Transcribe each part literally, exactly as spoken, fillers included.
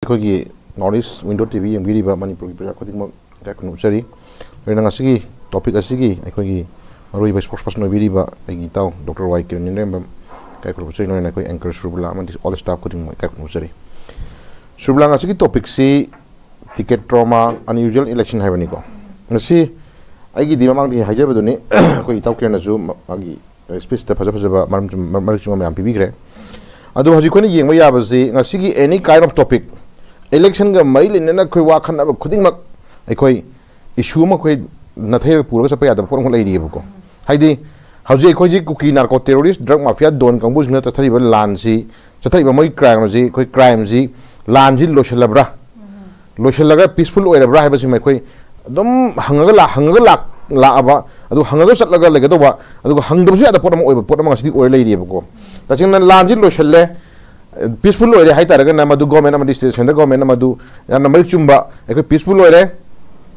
ꯑꯩꯈꯣꯏꯒꯤ North East Window T V ꯌꯦꯡꯕꯤꯔꯤꯕ ꯃꯅꯤꯄꯨꯔꯒꯤ ꯄ꯭ꯔꯖꯥ ꯈꯨꯗꯤꯡꯃꯛ ꯏꯀꯥꯏ ꯈꯨꯝꯅꯖꯔꯤ꯫ ꯂꯣꯏꯅ ꯉꯁꯤꯒꯤ topic ꯑꯁꯤꯒꯤ ꯑꯩꯈꯣꯏꯒꯤ ꯃꯔꯨꯑꯣꯏꯕ spokesperson ꯑꯣꯏꯕꯤꯔꯤꯕ ꯑꯩꯒꯤ ꯏꯇꯥꯎ ꯗꯣꯛꯇꯔ ꯋꯥꯏ ꯀꯤꯔꯟ ꯏꯔꯦꯝꯕꯝ ꯏꯀꯥꯏ ꯈꯨꯝꯅꯖꯔꯤ꯫ ꯂꯣꯏꯅ ꯑꯩꯈꯣꯏ anchor ꯁꯨꯔꯕꯂꯥ ꯑꯃꯗꯤ all staff ꯈꯨꯗꯤꯡꯃꯛ ꯏꯀꯥꯏ ꯈꯨꯝꯅꯖꯔꯤ꯫ ꯁꯨꯔꯕꯂꯥ, ꯉꯁꯤꯒꯤ topicꯁꯤ ticket trauma, unusual election ꯍꯥꯏꯕꯅꯤꯀꯣ꯫ ꯉꯁꯤ ꯑꯩꯒꯤꯗꯤ ꯃꯃꯥꯡꯗꯒꯤ ꯍꯥꯏꯖꯕꯗꯨꯅꯤ, ꯑꯩꯈꯣꯏ ꯏꯇꯥꯎ ꯀꯤꯔꯟꯅꯁꯨ ꯃꯥꯒꯤ speechꯇ ꯐꯖ ꯐꯖꯕ ꯃꯔꯝ ꯆꯨꯝ-, ꯃꯔꯤꯛ ꯆꯨꯝꯕ ꯃꯌꯥꯝ ꯄꯤꯕꯤꯈ꯭ꯔꯦ꯫ ꯑꯗꯣ ꯍꯧꯖꯤꯛ ꯑꯩꯈꯣꯏꯅ ꯌꯦꯡꯕ ꯌꯥꯕꯁꯤ ꯉꯁꯤꯒꯤ any kind of topic, electionꯒ ꯃꯔꯤ ꯂꯩꯅꯅ ꯑꯩꯈꯣꯏ ꯋꯥ ꯈꯟꯅꯕ ꯈꯨꯗꯤꯡꯃꯛ ꯑꯩꯈꯣꯏ issue ꯑꯃ ꯑꯩꯈꯣꯏ ꯅꯥꯊꯩꯔꯒ ꯄꯨꯔꯒ ꯆꯠꯄ ꯌꯥꯗꯕ ꯄꯣꯠ ꯑꯃꯈꯛ ꯂꯩꯔꯤꯑꯕꯀꯣ꯫ ꯍꯥꯏꯗꯤ ꯍꯧꯖꯤꯛ ꯑꯩꯈꯣꯏꯁꯤ ꯀꯨꯀꯤ narco terrorist, drug mafia don ꯀꯥꯡꯕꯨꯁꯤꯡꯅ ꯆꯠꯊꯔꯤꯕ ꯂꯥꯟꯁꯤ, ꯆꯠꯊꯔꯤꯕ ꯃꯣꯏꯒꯤ crimeꯁꯤ, ꯑꯩꯈꯣꯏ crimeꯁꯤ, ꯂꯥꯟꯁꯤ ꯂꯣꯏꯁꯤꯜꯂꯕ꯭ꯔꯥ? ꯂꯣꯏꯁꯤꯜꯂꯒ peaceful ꯑꯣꯏꯔꯕ꯭ꯔꯥ ꯍꯥꯏꯕꯁꯤꯃ ꯑꯩꯈꯣꯏ ꯑꯗꯨꯝ ꯍꯪꯉꯒ ꯂꯥꯛ-, ꯍꯪꯉꯒ ꯂꯥꯛ-, ꯂꯥꯛꯑꯕ, ꯑꯗꯨꯒ ꯍꯪꯉꯒ ꯆꯠꯂꯒ ꯂꯩꯒꯗꯧꯕ, ꯑꯗꯨꯒ ꯍꯪꯗꯕꯁꯨ ꯌꯥꯗꯕ ꯄꯣꯠ ꯑꯃ ꯑꯣꯏꯕ ꯄꯣꯠ ꯑꯃ ꯉꯁꯤꯗꯤ ꯑꯣꯏꯔ ꯂꯩꯔꯤꯑꯕꯀꯣ꯫ ꯇꯁꯦꯡꯅ ꯂꯥꯟꯁꯤ ꯂꯣꯏꯁꯤꯜꯂꯦ, peaceful ꯑꯣꯏꯔꯦ ꯍꯥꯏꯇꯥꯔꯒꯅ ꯃꯗꯨ government ꯑꯃꯗꯤ state, central government ꯑꯃꯗꯨ ꯌꯥꯝꯅ ꯃꯔꯤꯛ ꯆꯨꯝꯕ, ꯑꯩꯈꯣꯏ peaceful ꯑꯣꯏꯔꯦ,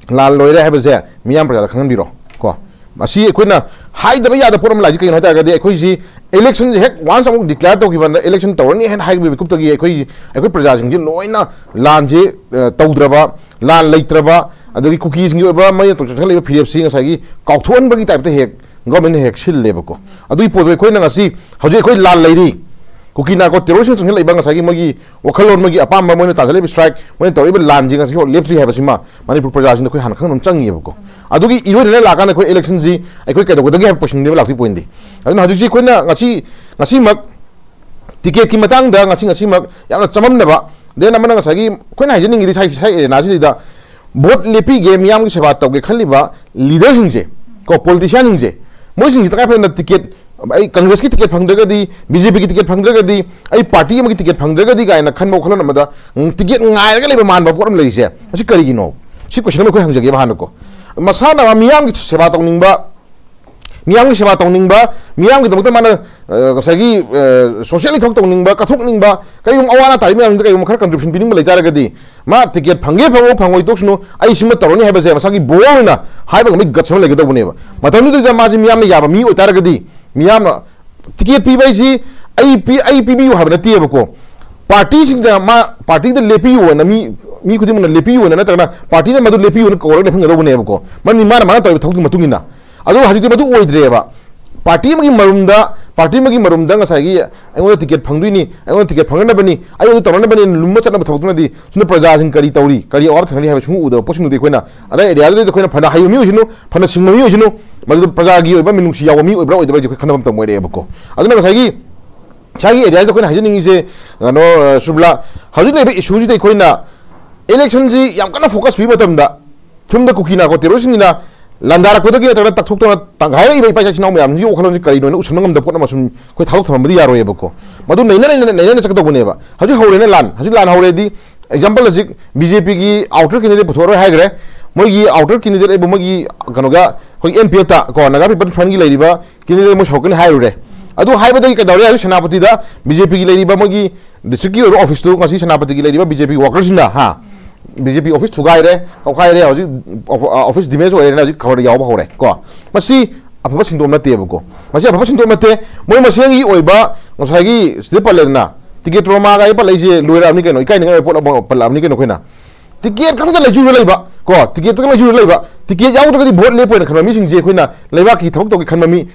ꯂꯥꯟ ꯂꯣꯏꯔꯦ ꯍꯥꯏꯕꯁꯦ ꯃꯤꯌꯥꯝ ꯄ꯭ꯔꯖꯥꯗ ꯈꯪꯍꯟꯕꯤꯔꯣ ꯀꯣ꯫ ꯃꯁꯤ ꯑꯩꯈꯣꯏꯅ ꯍꯥꯏꯗꯕ ꯌꯥꯗꯕ ꯄꯣꯠ ꯑꯃ ꯂꯥꯛꯏꯁꯦ ꯀꯩꯒꯤꯅꯣ ꯍꯥꯏ ꯇꯥꯔꯒꯗꯤ, ꯑꯩꯈꯣꯏꯁꯤ electionꯁꯦ ꯍꯦꯛ once ꯑꯃꯨꯛ declare ꯇꯧꯈꯤꯕ, election ꯇꯧꯔꯅꯤ ꯍꯥꯏꯅ ꯍꯥꯏꯈꯤꯕ ꯃꯤꯀꯨꯞꯇꯒꯤ ꯑꯩꯈꯣꯏ, ꯑꯩꯈꯣꯏ ꯄ꯭ꯔꯖꯥꯁꯤꯡꯁꯤ ꯂꯣꯏꯅ ꯂꯥꯟꯁꯤ, ꯑ, ꯇꯧꯗ꯭ꯔꯕ, ꯂꯥꯟ ꯂꯩꯇ꯭ꯔꯕ, ꯑꯗꯒꯤ ꯀꯨꯀꯤꯁꯤꯡꯒꯤ ꯑꯣꯏꯕ ꯃꯣꯏꯅ ꯇꯧ-, ꯆꯠꯈꯠꯂꯛꯏꯕ ꯐꯤꯔꯦꯞꯁꯤ ꯉꯁꯥꯏꯒꯤ ꯀꯥꯎꯊꯣꯛꯍꯟꯕꯒꯤ typeꯇ ꯍꯦꯛ governmentꯅ ꯍꯦꯛ ꯁꯤꯜꯂꯦꯕꯀꯣ꯫ ꯑꯗꯨꯒꯤ ꯄꯣꯠꯇꯣ ꯑꯩꯈꯣꯏꯅ ꯉꯁꯤ, ꯍꯧꯖꯤꯛ ꯑꯩꯈꯣꯏ ꯂꯥꯟ ꯂꯩꯔꯤ, ꯀꯨꯀꯤ narco terroristꯁꯤꯡ ꯆꯪꯁꯤꯜꯂꯛꯏꯕ ꯉꯁꯥꯏꯒꯤ ꯃꯣꯏꯒꯤ ꯋꯥꯈꯜꯂꯣꯟ, ꯃꯣꯏꯒꯤ ꯑꯄꯥꯝꯕ, ꯃꯣꯏꯅ ꯇꯥꯟꯖꯜꯂꯛꯏꯕ strike, ꯃꯣꯏꯅ ꯇꯧꯔꯛꯏꯕ ꯂꯥꯟꯁꯤ ꯉꯁꯤ ꯐꯥꯎ ꯂꯦꯞꯇ꯭ꯔꯤ ꯍꯥꯏꯕꯁꯤꯃ ꯃꯅꯤꯄꯨꯔ ꯄ꯭ꯔꯖꯥꯁꯤꯡꯗ ꯑꯩꯈꯣꯏ ꯍꯥꯟꯅ ꯈꯪꯍꯟꯕ ꯑꯃ ꯆꯪꯉꯤꯕꯀꯣ꯫ ꯑꯗꯨꯒꯤ ꯏꯔꯣꯏꯅꯅ ꯂꯥꯛꯀꯥꯟꯗ ꯑꯩꯈꯣꯏ electionꯁꯤ ꯑꯩꯈꯣꯏ ꯀꯩꯗꯧꯒꯗꯒꯦ ꯍꯥꯏꯕ questionꯅꯦꯕ ꯂꯥꯛꯇꯣꯏ pointꯗꯤ꯫ ꯑꯗꯨꯅ ꯍꯧꯖꯤꯛꯁꯤ ꯑꯩꯈꯣꯏꯅ ꯉꯁꯤ, ꯉꯁꯤꯃꯛ ticketꯀꯤ ꯃꯇꯥꯡꯗ ꯉꯁꯤ, ꯉꯁꯤꯃꯛ ꯌꯥꯝꯅ ꯆꯃꯝꯅꯕ, then ꯑꯃꯅ ꯉꯁꯥꯏꯒꯤ ꯑꯩꯈꯣꯏꯅ ꯍꯥꯏꯖꯅꯤꯡꯉꯤꯗꯤ ꯁꯥꯏ-, ꯁꯥꯏ arenaꯁꯤꯗ vote ꯂꯦꯞꯄꯤꯒꯦ, ꯃꯤꯌꯥꯝꯒꯤ ꯁꯦꯕꯥ ꯇꯧꯒꯦ ꯈꯜꯂꯤꯕ leaderꯁꯤꯡꯁꯦ ꯀꯣ, politicianꯁꯤꯡꯁꯦ, ꯃꯣꯏꯁꯤꯡꯁꯤ ꯇꯉꯥꯏ ꯐꯗꯅ ticket, ꯑꯩ Congressꯀꯤ ticket ꯐꯪꯗ꯭ꯔꯒꯗꯤ, BJPꯒꯤ ticket ꯐꯪꯗ꯭ꯔꯒꯗꯤ, ꯑꯩ party ꯑꯃꯒꯤ ticket ꯐꯪꯗ꯭ꯔꯒꯗꯤ ꯀꯥꯏꯅ ꯈꯟꯕ ꯋꯥꯈꯜꯂꯣꯟ ꯑꯃꯗ, ꯎꯝ, ticket ꯉꯥꯏꯔꯒ ꯂꯩꯕ ꯃꯥꯟꯕ ꯄꯣꯠ ꯑꯃ ꯂꯩꯔꯤꯁꯦ, ꯃꯁꯤ ꯀꯔꯤꯒꯤꯅꯣ? ꯁꯤ question ꯑꯃ ꯑꯩꯈꯣꯏ ꯍꯪꯖꯒꯦꯕ ꯍꯥꯟꯅꯀꯣ꯫ ꯃꯁꯥꯅ ꯃꯤꯌꯥꯝꯒꯤ ꯁꯦꯕꯥ ꯇꯧꯅꯤꯡꯕ, ꯃꯤꯌꯥꯝꯒꯤ ꯁꯦꯕꯥ ꯇꯧꯅꯤꯡꯕ, ꯃꯤꯌꯥꯝꯒꯤꯗꯃꯛꯇ ꯃꯥꯅ, ꯑ, ꯉꯁꯥꯏꯒꯤ, ꯑ, socially ꯊꯕꯛ ꯇꯧꯅꯤꯡꯕ, ꯀꯠꯊꯣꯛꯅꯤꯡꯕ, ꯀꯔꯤꯒꯨꯝꯕ ꯑꯋꯥ ꯑꯅꯥ ꯇꯥꯔꯤꯕ ꯃꯌꯥꯝꯁꯤꯡꯗ ꯀꯔꯤꯒꯨꯝꯕ ꯈꯔ contribution ꯄꯤꯅꯤꯡꯕ ꯂꯩꯇꯥꯔꯒꯗꯤ, ꯃꯥ ticket ꯐꯪꯒꯦ ꯐꯪꯉꯣ, ꯐꯪꯉꯣꯏ ꯇꯣꯛꯁꯅꯨ, ꯑꯩ ꯁꯤꯃ ꯇꯧꯔꯅꯤ ꯍꯥꯏꯕꯁꯦ ꯃꯁꯥꯒꯤ bold ꯑꯣꯏꯅ ꯍꯥꯏꯕ ꯉꯝꯕꯒꯤ guts ꯑꯃ ꯂꯩꯒꯗꯧꯕꯅꯦꯕ꯫ ꯃꯇꯝꯗꯨꯗ ꯃꯥꯁꯤ ꯃꯤꯌꯥꯝꯅ ꯌꯥꯕ ꯃꯤ ꯑꯣꯏꯇꯥꯔꯒꯗꯤ, ꯃꯤꯌꯥꯝꯅ ticket ꯄꯤꯕ ꯍꯥꯏꯁꯤ ꯑꯩ ꯄꯤ-, ꯑꯩ ꯄꯤꯕꯤꯌꯨ ꯍꯥꯏꯕ ꯅꯠꯇꯦꯕꯀꯣ꯫ ꯄꯥꯔꯇꯤꯁꯤꯡꯗ ꯃꯥ ꯄꯥꯔꯇꯤꯗ ꯂꯦꯞꯄꯤꯌꯨꯅ ꯃꯤ ꯃꯤ ꯈꯨꯗꯤꯡꯃꯛꯅ ꯂꯦꯞꯄꯤꯌꯨꯅ ꯅꯠꯇ꯭ꯔꯒꯅ ꯄꯥꯔꯇꯤꯅ ꯃꯗꯨ ꯂꯦꯞꯄꯤꯌꯨꯅ ꯀꯧꯔꯒ ꯂꯦꯞꯍꯟꯒꯗꯧꯕꯅꯦꯕꯀꯣ, ꯃꯔꯝꯗꯤ ꯃꯥꯅ ꯃꯥꯅ ꯇꯧꯔꯤꯕ ꯊꯕꯛꯀꯤ ꯃꯇꯨꯡ ꯏꯟꯅ꯫ ꯑꯗꯨ ꯍꯧꯖꯤꯛꯇꯤ ꯃꯗꯨ ꯑꯣꯏꯗ꯭ꯔꯦꯕ꯫ ꯄꯥꯔꯇꯤ ꯑꯃꯒꯤ ꯃꯔꯨꯝꯗ ꯄꯥꯔꯇꯤ ꯑꯃꯒꯤ ꯃꯔꯨꯝꯗ ꯉꯁꯥꯏꯒꯤ ꯑꯩꯉꯣꯟꯗ ꯇꯤꯀꯦꯠ ꯐꯪꯗꯣꯏꯅꯤ, ꯑꯩꯉꯣꯟꯗ ꯇꯤꯀꯦꯠ ꯐꯪꯅꯅꯕꯅꯤ, ꯑꯩ ꯑꯗꯨ ꯇꯧꯅꯅꯕꯅꯤ ꯂꯨꯝꯕ ꯆꯠꯅꯕ ꯊꯕꯛꯇꯨꯅꯗꯤ ꯁꯤꯅ ꯄ꯭ꯔꯖꯥꯁꯤꯡ ꯀꯔꯤ ꯇꯧꯔꯤ, ꯀꯔꯤ ꯑꯋꯥꯕ ꯊꯦꯡꯅꯔꯤ ꯍꯥꯏꯕ ꯁꯨꯡꯎ ꯎꯗꯕ ꯄꯣꯠꯁꯤꯡꯗꯨꯗꯤ ꯑꯩꯈꯣꯏꯅ ꯑꯗꯥꯏ ꯑꯦꯔꯤꯌꯥꯗꯨꯗꯩꯗ ꯑꯩꯈꯣꯏꯅ ꯐꯅ ꯍꯩꯕ ꯃꯤ ꯑꯣꯏꯁꯅꯨ, ꯐꯅ ꯁꯤꯡꯕ ꯃꯤ ꯑꯣꯏꯁꯅꯨ, ꯃꯗꯨꯗ ꯄ꯭ꯔꯖꯥꯒꯤ ꯑꯣꯏꯕ ꯃꯤꯅꯨꯡꯁꯤ ꯌꯥꯎꯕ ꯃꯤ ꯑꯣꯏꯕ꯭ꯔꯥ ꯑꯣꯏꯗꯕ꯭ꯔꯥ ꯍꯥꯏꯁꯦ ꯑꯩꯈꯣꯏ ꯈꯟꯅꯕ ꯃꯇꯝ ꯑꯣꯏꯔꯛꯑꯦꯕꯀꯣ꯫ ꯑꯗꯨꯅ ꯉꯁꯥꯏꯒꯤ ꯉꯁꯥꯏꯒꯤ ꯑꯦꯔꯤꯌꯥꯁꯤꯗ ꯑꯩꯈꯣꯏꯅ ꯍꯥꯏꯖꯅꯤꯡꯉꯤꯁꯦ, ꯀꯩꯅꯣ, ꯑ, ꯁꯨꯕꯂꯥ, ꯍꯧꯖꯤꯛ ꯂꯩꯔꯤꯕ ꯏꯁꯨꯁꯤꯗ ꯑꯩꯈꯣꯏꯅ ꯏꯂꯦꯛꯁꯟꯁꯤ ꯌꯥꯝ ꯀꯟꯅ ꯐꯣꯀꯁ ꯄꯤꯕ ꯃꯇꯝꯗ ꯁꯣꯝꯗ ꯀꯨꯀꯤ ꯅꯥꯔꯀꯣ ꯇꯦꯔꯣꯔꯤꯁ꯭ꯠꯁꯤꯡꯁꯤꯅ ꯂꯥꯟꯗꯥꯔꯛꯄꯗꯒꯤ ꯅꯠꯇ꯭ꯔꯒ ꯇꯛꯊꯣꯛꯇꯅ ꯇꯪꯈꯥꯏꯔꯛꯏꯕ ꯏꯄꯥ ꯏꯆꯥ ꯏꯆꯤꯟ ꯏꯅꯥꯎ ꯃꯌꯥꯝꯁꯤꯒꯤ ꯋꯥꯈꯜꯂꯣꯟꯁꯤ ꯀꯔꯤꯅꯣ ꯍꯥꯏꯅ ꯎꯁꯟꯕ ꯉꯝꯗꯕ ꯄꯣꯠ ꯑꯃ ꯁꯨꯝ ꯑꯩꯈꯣꯏ ꯊꯥꯗꯣꯛ ꯊꯝꯕꯗꯤ ꯌꯥꯔꯣꯏꯑꯕꯀꯣ꯫ ꯃꯗꯨ ꯅꯩꯅ ꯅꯩꯅ ꯅꯩꯅꯅ ꯆꯠꯀꯗꯧꯕꯅꯦꯕ꯫ ꯍꯧꯖꯤꯛ ꯍꯧꯔꯦꯅ ꯂꯥꯟ, ꯍꯧꯖꯤꯛ ꯂꯥꯟ ꯍꯧꯔꯦꯗꯤ, ꯑꯦꯛꯖꯥꯝꯄꯜ, ꯍꯧꯖꯤꯛ ꯕꯤ ꯖꯦ ꯄꯤꯒꯤ ꯑꯥꯎꯇꯔ ꯀꯦꯟꯗꯤꯗꯦꯠ ꯄꯨꯊꯣꯛꯑꯔꯣꯏ ꯍꯥꯏꯈ꯭ꯔꯦ꯫ ꯃꯣꯏꯒꯤ ꯑꯥꯎꯇꯔ ꯀꯦꯟꯗꯤꯗꯦꯠ ꯑꯩꯕꯨ ꯃꯣꯏꯒꯤ ꯀꯩꯅꯣꯒ ꯑꯩꯈꯣꯏꯒꯤ ꯑꯦꯟ ꯄꯤ ꯑꯦꯐꯇ ꯀꯣ, ꯅꯥꯒꯥ ꯄꯤꯄꯜ ꯐ꯭ꯔꯟꯒꯤ ꯂꯩꯔꯤꯕ ꯀꯦꯟꯗꯤꯗꯦꯠ ꯃꯣꯏ ꯁꯧꯔꯛꯀꯅꯤ ꯍꯥꯏꯔꯨꯔꯦ꯫ ꯑꯗꯨ ꯍꯥꯏꯕꯗꯒꯤ ꯀꯩꯗꯧꯔꯦ? ꯍꯧꯖꯤꯛ ꯁꯦꯅꯥꯄꯇꯤꯗ ꯕꯤ ꯖꯦ ꯄꯤꯒꯤ ꯂꯩꯔꯤꯕ ꯃꯣꯏꯒꯤ ꯗꯤꯁꯇ꯭ꯔꯤꯛꯀꯤ ꯑꯣꯏꯕ ꯑꯣꯐꯤꯁ ꯇꯨ ꯉꯁꯤ ꯁꯦꯅꯥꯄꯇꯤꯒꯤ ꯂꯩꯔꯤꯕ ꯕꯤ ꯖꯦ ꯄꯤ ꯋꯥꯔꯀꯔꯁꯤꯡꯅ, ꯍꯥ, ꯕꯤ ꯖꯦ ꯄꯤ ꯑꯣꯐꯤꯁ ꯊꯨꯒꯥꯏꯔꯦ, ꯀꯧꯈꯥꯏꯔꯦ, ꯍꯧꯖꯤꯛ ꯑꯣꯐ-, ꯑꯣꯐꯤꯁ ꯗꯤꯃꯦꯖ ꯑꯣꯏꯔꯦꯅ ꯍꯧꯖꯤꯛ ꯈꯕꯔꯗ ꯌꯥꯎꯕ ꯍꯧꯔꯦ ꯀꯣ꯫ ꯃꯁꯤ ꯑꯐꯕ ꯁꯤꯟꯗꯣꯝ ꯅꯠꯇꯦꯕꯀꯣ꯫ ꯃꯁꯤ ꯑꯐꯕ ꯁꯤꯟꯗꯣꯝ ꯅꯠꯇꯦ꯫ ꯃꯣꯏ ꯃꯁꯦꯟꯒꯤ ꯑꯣꯏꯕ ꯉꯁꯥꯏꯒꯤ ꯁꯤꯗ ꯄꯜꯂꯦꯗꯅ, ꯇꯤꯀꯦꯠ ꯇ꯭ꯔꯣꯃꯥꯒ ꯑꯩ ꯄꯜꯂꯛꯏꯁꯦ ꯂꯣꯏꯔꯛꯑꯕꯅꯤ ꯀꯩꯅꯣ, ꯏꯀꯥꯏꯅꯤꯡꯉꯥꯏ ꯑꯣꯏꯕ ꯄꯣꯠ ꯑꯃ ꯄꯜꯂꯛꯑꯕꯅꯤ ꯀꯩꯅꯣ ꯑꯩꯈꯣꯏꯅ꯫ ꯇꯤꯀꯦꯠ ꯈꯛꯇ ꯂꯩꯖꯔ ꯂꯩꯕ ꯀꯣ, ꯇꯤꯀꯦꯠ ꯈꯛꯇ ꯂꯩꯖꯔ ꯂꯩꯕ, ꯇꯤꯀꯦꯠ ꯌꯥꯎꯗ꯭ꯔꯒꯗꯤ ꯚꯣꯠ ꯂꯦꯞꯄꯣꯏꯅ ꯈꯟꯕ ꯃꯤꯁꯤꯡꯁꯦ ꯑꯩꯈꯣꯏꯅ ꯂꯩꯕꯥꯛꯀꯤ ꯊꯕꯛ ꯇꯧꯒꯦ ꯈꯟꯕ ꯃꯤ,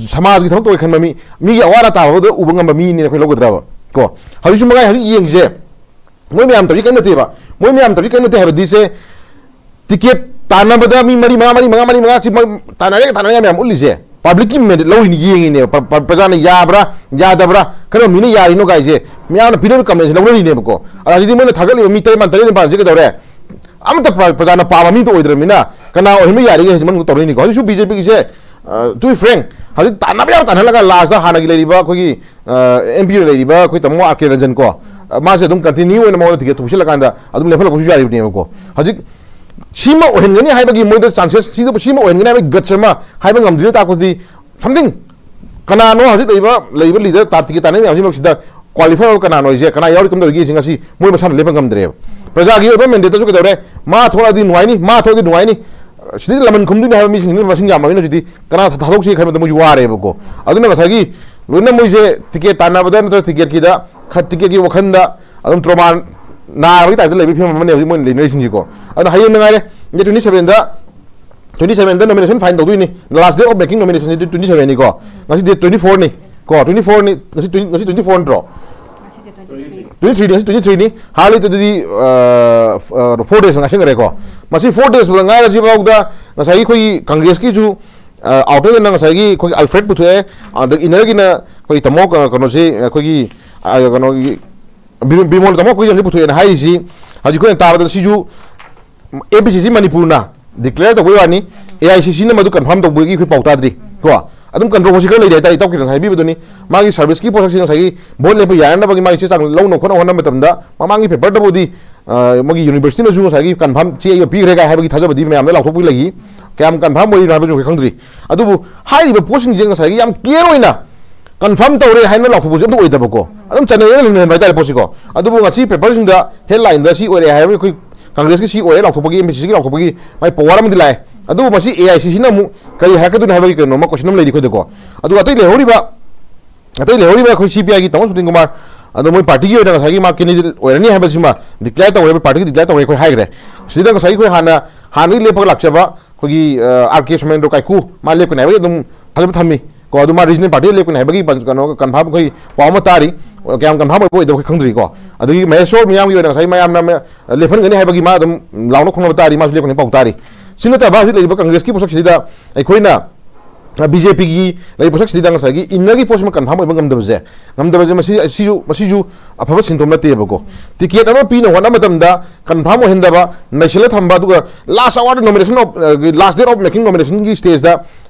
ꯁꯃꯥꯖꯒꯤ ꯊꯕꯛ ꯇꯧꯒꯦ ꯈꯟꯕ ꯃꯤ, ꯃꯤꯒꯤ ꯑꯋꯥ ꯑꯅꯥ ꯇꯥꯕꯗ ꯎꯕ ꯉꯝꯕ ꯃꯤꯅꯦꯅ ꯑꯩꯈꯣꯏ ꯂꯧꯒꯗ꯭ꯔꯕ ꯀꯣ? ꯍꯧꯖꯤꯛꯁꯨ ꯃꯉꯥꯏ ꯍꯧꯖꯤꯛ ꯌꯦꯡꯁꯦ, ꯃꯣꯏ ꯃꯌꯥꯝ ꯇꯧꯔꯤ ꯀꯔꯤꯝ ꯅꯠꯇꯦꯕ꯫ ꯃꯣꯏ ꯃꯌꯥꯝ ꯇꯧꯔꯤ ꯀꯔꯤꯝ ꯅꯠꯇꯦ ꯍꯥꯏꯕꯗꯤ ꯁꯦ, ꯇꯤꯀꯦꯠ ꯇꯥꯟꯅꯕꯗ ꯃꯤ ꯃꯔꯤ ꯃꯉꯥ, ꯃꯔꯤ ꯃꯉꯥ, ꯃꯔꯤ ꯃꯉꯥ ꯁꯤ ꯃꯣꯏ ꯇꯥꯟꯅꯔꯦ, ꯇꯥꯟꯅꯔꯦ ꯃꯌꯥꯝ ꯎꯠꯂꯤꯁꯦ꯫ ꯄꯕ꯭ꯂꯤꯛꯀꯤ ꯃꯦꯟꯗꯦꯠ ꯂꯧꯔꯤꯅꯤ, ꯌꯦꯡꯉꯤꯅꯦꯕ꯫ ꯄ꯭ꯔ-, ꯄ꯭ꯔ-, ꯄ꯭ꯔꯖꯥꯅ ꯌꯥꯕ꯭ꯔꯥ, ꯌꯥꯗꯕ꯭ꯔꯥ, ꯀꯔꯝꯕ ꯃꯤꯅ ꯌꯥꯔꯤꯅꯣ ꯀꯥꯏꯁꯦ ꯃꯌꯥꯝꯅ ꯄꯤꯅꯔꯤꯕ ꯀꯃꯦꯟꯁꯦ ꯂꯧꯅꯔꯤꯅꯦꯕꯀꯣ꯫ ꯑꯗ ꯍꯧꯖꯤꯛꯇꯤ ꯃꯣꯏꯅ ꯊꯥꯒꯠꯂꯤꯕ ꯃꯤ ꯇꯔꯦꯠ ꯃꯥꯄꯟ, ꯇꯔꯦꯠ ꯅꯤꯄꯥꯟꯁꯦ ꯀꯩꯗꯧꯔꯦ? ꯑꯃꯠꯇ ꯄ꯭ꯔ-, ꯄ꯭ꯔꯖꯥꯅ ꯄꯥꯝꯕ ꯃꯤꯗꯣ ꯑꯣꯏꯗ꯭ꯔꯕꯅꯤꯅ ꯀꯅꯥ ꯑꯣꯏꯍꯟꯕ ꯌꯥꯔꯤꯒꯦ ꯍꯥꯏꯁꯦ ꯃꯅꯨꯡꯗ ꯇꯧꯔꯛꯏꯅꯤꯀꯣ꯫ ꯍꯧꯖꯤꯛꯁꯨ ꯕꯤ ꯖꯦ ꯄꯤꯒꯤꯁꯦ, ꯑ, to be frank, ꯍꯧꯖꯤꯛ ꯇꯥꯟꯅꯕ ꯌꯥꯕ ꯇꯥꯟꯅꯍꯜꯂꯒ ꯂꯥꯁꯇ ꯍꯥꯟꯅꯒꯤ ꯂꯩꯔꯤꯕ ꯑꯩꯈꯣꯏꯒꯤ, ꯑ, ꯑꯦꯝ ꯄꯤ ꯂꯩꯔꯤꯕ ꯑꯩꯈꯣꯏ ꯇꯥꯃꯣ ꯑꯥꯔ ꯀꯦ ꯔꯟꯖꯟ ꯀꯣ, ꯑ, ꯃꯥꯁꯦ ꯑꯗꯨꯝ ꯀꯟꯇꯤꯅ꯭ꯌꯨ ꯑꯣꯏꯅ ꯃꯉꯣꯟꯗ ꯇꯤꯀꯦꯠ ꯊꯣꯛꯁꯤꯜꯂꯀꯥꯟꯗ ꯑꯗꯨꯝ ꯂꯦꯞꯍꯜꯂꯛꯄꯁꯨ ꯌꯥꯔꯤꯕꯅꯦꯕꯀꯣ꯫ ꯍꯧꯖꯤꯛ ꯁꯤꯃ ꯑꯣꯏꯍꯟꯒꯅꯤ ꯍꯥꯏꯕꯒꯤ ꯃꯣꯏꯗ ꯆꯥꯟꯁꯦꯁ, ꯁꯤꯗ, ꯁꯤꯃ ꯑꯣꯏꯍꯟꯒꯅꯤ ꯍꯥꯏꯕꯒꯤ ꯒꯠꯁ ꯑꯃ ꯍꯥꯏꯕ ꯉꯝꯗ꯭ꯔꯤꯕ ꯇꯥꯛꯄꯗꯤ something, ꯀꯅꯥꯅꯣ ꯍꯧꯖꯤꯛ ꯂꯩꯕ, ꯂꯩꯕ ꯂꯤꯗꯔ ꯇꯥ-, ꯇꯤꯀꯦꯠ ꯇꯥꯟꯅꯔꯤꯕ ꯃꯌꯥꯝꯁꯤꯃꯛꯁꯤꯗ ꯀ꯭ꯋꯥꯂꯤꯐꯥꯏ ꯑꯣꯏꯕ ꯀꯅꯥꯅꯣ ꯍꯥꯏꯁꯦ, ꯀꯅꯥ ꯌꯥꯎꯔꯤ ꯀꯝꯗꯧꯔꯤꯒꯦ ꯍꯥꯏꯁꯦ ꯉꯁꯤ ꯃꯣꯏ ꯃꯁꯥꯅ ꯂꯦꯞꯄ ꯉꯝꯗ꯭ꯔꯦꯕ꯫ ꯄ꯭ꯔꯖꯥꯒꯤ ꯑꯣꯏꯕ ꯃꯦꯟꯗꯦꯠꯇꯁꯨ ꯀꯩꯗꯧꯔꯦ? ꯃꯥ ꯊꯣꯛꯂꯛꯑꯗꯤ ꯅꯨꯡꯉꯥꯏꯅꯤ, ꯃꯥ ꯊꯣꯛꯂꯛꯑꯗꯤ ꯅꯨꯡꯉꯥꯏꯅꯤ, ꯁꯤꯗꯩ ꯂꯃꯟ ꯈꯨꯝꯗꯣꯏꯅꯤ ꯍꯥꯏꯕ ꯃꯤꯁꯤꯡꯁꯤꯅ ꯃꯁꯤꯡ ꯌꯥꯝꯃꯕꯅꯤꯅ ꯍꯧꯖꯤꯛꯇꯤ ꯀꯅꯥ ꯊꯥ-, ꯊꯥꯗꯣꯛꯁꯤ ꯈꯟꯕꯗ ꯃꯣꯏꯁꯨ ꯋꯥꯔꯦꯕꯀꯣ꯫ ꯑꯗꯨꯅ ꯉꯁꯥꯏꯒꯤ ꯂꯣꯏꯅ ꯃꯣꯏꯁꯦ ꯇꯤꯀꯦꯠ ꯇꯥꯟꯅꯕꯗ ꯅꯠꯇ꯭ꯔꯒ ꯇꯤꯀꯦꯠꯀꯤꯗ ꯈꯠ ꯇꯤꯀꯦꯠꯀꯤ ꯋꯥꯈꯜꯗ ꯑꯗꯨꯝ ꯇ꯭ꯔꯣꯃꯥ ꯅꯥꯕꯒꯤ ꯇꯥꯏꯞꯇ ꯂꯩꯕꯒꯤ ꯐꯤꯕꯝ ꯑꯃꯅꯦ ꯍꯧꯖꯤꯛ ꯃꯣꯏꯅ ꯂꯩꯅꯔꯤꯁꯤꯡꯁꯤꯀꯣ꯫ ꯑꯗꯨꯅ ꯍꯌꯦꯡ ꯉꯥꯏꯔꯦ, ꯗꯦꯠ ꯇ꯭ꯋꯦꯟꯇꯤ ꯁꯚꯦꯟꯗ, ꯇ꯭ꯋꯦꯟꯇꯤ ꯁꯚꯦꯟꯗ ꯅꯣꯃꯤꯅꯦꯁꯟ ꯐꯥꯏꯜ ꯇꯧꯗꯣꯏꯅꯤ꯫ Last date of making nomination twenty ꯁꯚꯦꯟꯅꯤꯀꯣ꯫ ꯉꯁꯤ ꯗꯦꯠ ꯇ꯭ꯋꯦꯟꯇꯤ ꯐꯣꯔꯅꯤ ꯀꯣ, ꯇ꯭ꯋꯦꯟꯇꯤ ꯐꯣꯔꯅꯤ꯫ ꯉꯁꯤ twenty, ꯉꯁꯤ twenty four ꯅꯠꯇ꯭ꯔꯣ? ꯉꯁꯤꯁꯦ twenty three꯫ Twenty three ꯅꯤ, ꯉꯁꯤ twenty three ꯅꯤ꯫ ꯍꯥꯔꯂꯤ ꯑꯗꯨꯗꯤ, ꯑ, four days ꯉꯥꯏꯁꯤꯟꯈ꯭ꯔꯦꯀꯣ꯫ ꯃꯁꯤ four days ꯐꯥꯎꯗ ꯉꯥꯏꯔꯁꯤꯐꯥꯎꯗ ꯉꯁꯥꯏꯒꯤ ꯑꯩꯈꯣꯏꯒꯤ ꯀꯪꯒ꯭ꯔꯦꯁꯀꯤꯁꯨ, ꯑ, ꯑꯥꯎꯇꯔꯗꯅ ꯉꯁꯥꯏꯒꯤ ꯑꯩꯈꯣꯏꯒꯤ ꯑꯜꯐ꯭ꯔꯦꯗ ꯄꯨꯊꯣꯛꯑꯦ, ꯑꯗꯒꯤ ꯏꯟꯅꯔꯒꯤꯅ ꯑꯩꯈꯣꯏꯒꯤ ꯇꯥꯃꯣ ꯀ-, ꯀꯩꯅꯣꯁꯤ ꯑꯩꯈꯣꯏꯒꯤ, ꯑ, ꯀꯩꯅꯣꯒꯤ ꯕꯤꯔ-, ꯕꯤꯃꯣꯜ ꯇꯥꯃꯣ ꯀꯨꯏꯖꯝꯁꯤ ꯄꯨꯊꯣꯛꯑꯦꯅ ꯍꯥꯏꯔꯤꯁꯤ ꯍꯧꯖꯤꯛ ꯑꯩꯈꯣꯏꯅ ꯇꯥꯕꯗ ꯁꯤꯁꯨ ꯑꯦ ꯄꯤ ꯁꯤ ꯁꯤ ꯃꯅꯤꯄꯨꯔꯅ ꯗꯤꯀ꯭ꯂꯦꯌꯔ ꯇꯧꯕꯒꯤ ꯋꯥꯅꯤ, ꯑꯦ ꯑꯥꯏ ꯁꯤ ꯁꯤꯅ ꯃꯗꯨ ꯀꯟꯐꯥꯔꯝ ꯇꯧꯕꯒꯤ ꯑꯩꯈꯣꯏ ꯄꯥꯎ ꯇꯥꯗ꯭ꯔꯤ ꯀꯣ꯫ ꯑꯗꯨꯝ ꯀꯟꯇ꯭ꯔꯣꯚꯔꯁꯤ ꯈꯔ ꯂꯩꯔꯤ ꯍꯥꯏꯇꯥꯔꯦ, ꯏꯇꯥꯎ ꯀꯤꯔꯟ ꯍꯥꯏꯕꯤꯕꯗꯨꯅꯤ꯫ ꯃꯥꯒꯤ ꯁꯥꯔꯚꯤꯁꯀꯤ ꯄꯣꯠꯁꯛꯁꯤ ꯉꯁꯥꯏꯒꯤ ꯚꯣꯠ ꯂꯦꯞꯄ ꯌꯥꯅꯅꯕꯒꯤ ꯃꯥꯒꯤ ꯆꯦ ꯆꯥꯡ ꯂꯧꯅ ꯈꯣꯠꯅ ꯍꯣꯠꯅꯕ ꯃꯇꯝꯗ ꯃꯃꯥꯡꯒꯤ ꯄꯦꯄꯔꯗꯕꯨꯗꯤ, ꯑ, ꯃꯣꯏꯒꯤ ꯌꯨꯅꯤꯚꯔꯁꯤꯇꯤꯅꯁꯨ ꯉꯁꯥꯏꯒꯤ ꯀꯟꯐꯥꯔꯝ ꯆꯦ ꯑꯃ ꯄꯤꯈ꯭ꯔꯦ ꯀꯥꯏ ꯍꯥꯏꯕꯒꯤ ꯊꯥꯖꯕꯗꯤ ꯃꯌꯥꯝꯗ ꯂꯥꯎꯊꯣꯛꯄꯒꯤ ꯂꯩꯈꯤ꯫ ꯀꯌꯥꯝ ꯀꯟꯐꯥꯔꯝ ꯑꯣꯏꯔꯤꯅꯣ ꯍꯥꯏꯕꯁꯨ ꯑꯩꯈꯣꯏ ꯈꯪꯗ꯭ꯔꯤ꯫ ꯑꯗꯨꯕꯨ ꯍꯥꯏꯔꯤꯕ ꯄꯣꯠꯁꯤꯡꯁꯦ ꯉꯁꯥꯏꯒꯤ ꯌꯥꯝ ꯀ꯭ꯂꯤꯌꯥꯔ ꯑꯣꯏꯅ ꯀꯟꯐꯥꯔꯝ ꯇꯧꯔꯦ ꯍꯥꯏꯅ ꯂꯥꯎꯊꯣꯛꯄꯁꯦ ꯑꯝꯇ ꯑꯣꯏꯗꯕꯀꯣ꯫ ꯑꯗꯨꯝ ꯆꯥꯟꯅꯗꯅ ꯂꯩꯅꯍꯟꯕ ꯍꯥꯏꯇꯥꯔꯦ ꯄꯣꯠꯁꯤꯀꯣ꯫ ꯑꯗꯨꯕꯨ ꯉꯁꯤ ꯄꯦꯄꯔꯁꯤꯡꯗ ꯍꯦꯗꯂꯥꯏꯟꯗ ꯁꯤ ꯑꯣꯏꯔꯦ ꯍꯥꯏꯕ ꯑꯩꯈꯣꯏ ꯀꯪꯒ꯭ꯔꯦꯁꯀꯤ ꯁꯤ ꯑꯣꯏꯔꯦ ꯂꯥꯎꯊꯣꯛꯄꯒꯤ, ꯑꯦꯝ ꯄꯤ ꯁꯤ ꯁꯤꯒꯤ ꯂꯥꯎꯊꯣꯛꯄꯒꯤ ꯃꯥꯏ ꯄꯋꯥꯔ ꯑꯃꯗꯤ ꯂꯥꯛꯑꯦ꯫ ꯑꯗꯨꯕꯨ ꯃꯁꯤ ꯑꯦ ꯑꯥꯏ ꯁꯤ ꯁꯤꯅ ꯑꯃꯨꯛ ꯀꯔꯤ ꯍꯥꯏꯔꯛꯀꯗꯣꯏꯅꯣ ꯍꯥꯏꯕꯒꯤ ꯀꯩꯅꯣꯃ ꯀꯣꯏꯁꯟ ꯑꯃ ꯂꯩꯔꯤ ꯑꯩꯈꯣꯏꯗꯀꯣ꯫ ꯑꯗꯨꯒ ꯑꯇꯩ ꯂꯩꯍꯧꯔꯤꯕ, ꯑꯇꯩ ꯂꯩꯍꯧꯔꯤꯕ ꯑꯩꯈꯣꯏ ꯁꯤ ꯄꯤ ꯑꯥꯏꯒꯤ ꯇꯥꯃꯣ ꯁꯨꯇꯤꯟ ꯀꯨꯃꯥꯔ, ꯑꯗꯣ ꯃꯣꯏ ꯄꯥꯔꯇꯤꯒꯤ ꯑꯣꯏꯅ ꯉꯁꯥꯏꯒꯤ ꯃꯥ ꯀꯦꯟꯗꯤꯗꯦꯠ ꯑꯣꯏꯔꯅꯤ ꯍꯥꯏꯕꯁꯤꯃ ꯗꯤꯀ꯭ꯂꯦꯌꯔ ꯇꯧꯔꯦ, ꯄꯥꯔꯇꯤꯒꯤ ꯗꯤꯀ꯭ꯂꯦꯌꯔ ꯇꯧꯔꯦ ꯑꯩꯈꯣꯏ ꯍꯥꯏꯈ꯭ꯔꯦ꯫ ꯁꯤꯗ ꯉꯁꯥꯏꯒꯤ ꯑꯩꯈꯣꯏ ꯍꯥꯟꯅ, ꯍꯥꯟꯅꯗꯒꯤ ꯂꯦꯞꯄꯒ ꯂꯥꯛꯆꯕ ꯑꯩꯈꯣꯏꯒꯤ, ꯑ, ꯑꯥꯔ ꯀꯦ ꯁꯣꯃꯦꯟꯗ꯭ꯔꯣ ꯀꯥꯏꯀꯨ, ꯃꯥ ꯂꯦꯞꯀꯅꯤ ꯍꯥꯏꯕꯒꯤ ꯑꯗꯨꯝ ꯊꯥꯖꯕ ꯊꯝꯃꯤ ꯀꯣ꯫ ꯑꯗꯨ ꯃꯥ ꯔꯤꯖꯅꯦꯜ ꯄꯥꯔꯇꯤꯗ ꯂꯦꯞꯀꯅꯤ ꯍꯥꯏꯕꯒꯤ ꯄꯟ-, ꯀꯩꯅꯣ, ꯀꯟꯐꯥꯔꯝ ꯑꯩꯈꯣꯏ ꯄꯥꯎ ꯑꯃ ꯇꯥꯔꯤ꯫ ꯀꯌꯥꯝ ꯀꯟꯐꯥꯔꯝ ꯑꯣꯏꯕ ꯑꯣꯏꯗꯕ ꯑꯩꯈꯣꯏ ꯈꯪꯗ꯭ꯔꯤꯀꯣ꯫ ꯑꯗꯒꯤ ꯃꯍꯦꯁꯣꯔ ꯃꯤꯌꯥꯝꯒꯤ ꯑꯣꯏꯅ ꯉꯁꯥꯏ ꯃꯌꯥꯝꯅ ꯃ-, ꯂꯦꯞꯍꯟꯒꯅꯤ ꯍꯥꯏꯕꯒꯤ ꯃꯥ ꯑꯗꯨꯝ ꯂꯥꯎꯅ ꯈꯣꯡꯅꯕ ꯇꯥꯔꯤ, ꯃꯥꯁꯨ ꯂꯦꯞꯀꯅꯤ ꯄꯥꯎ ꯇꯥꯔꯤ꯫ ꯁꯤ ꯅꯠꯇꯕ ꯍꯧꯖꯤꯛ ꯂꯩꯔꯤꯕ ꯀꯪꯒ꯭ꯔꯦꯁꯀꯤ ꯄꯣꯠꯁꯛꯁꯤꯗ ꯑꯩꯈꯣꯏꯅ ꯕꯤ ꯖꯦ ꯄꯤꯒꯤ ꯂꯩꯔꯤꯕ ꯄꯣꯠꯁꯛꯁꯤꯗ ꯉꯁꯥꯏꯒꯤ ꯏꯟꯅꯔꯒꯤ ꯄꯣꯠꯁꯤꯃ ꯀꯟꯐꯥꯔꯝ ꯑꯣꯏꯕ ꯉꯝꯗꯕꯁꯦ, ꯉꯝꯗꯕꯁꯦ ꯃꯁꯤ, ꯁꯤꯁꯨ, ꯃꯁꯤꯁꯨ ꯑꯐꯕ ꯁꯤꯟꯇꯣꯝ ꯅꯠꯇꯦꯕꯀꯣ꯫ ꯇꯤꯀꯦꯠ ꯑꯃ ꯄꯤꯅꯕ ꯍꯣꯠꯅꯕ ꯃꯇꯝꯗ ꯀꯟꯐꯥꯔꯝ ꯑꯣꯏꯍꯟꯗꯕ, ꯅꯩꯁꯤꯜꯂ ꯊꯝꯕ, ꯑꯗꯨꯒ ꯂꯥꯁ ꯑꯋꯥꯔꯗ nomination of, last date of making ꯅꯣꯃꯤꯅꯦꯁꯟꯒꯤ ꯁ꯭ꯇꯦꯖꯇ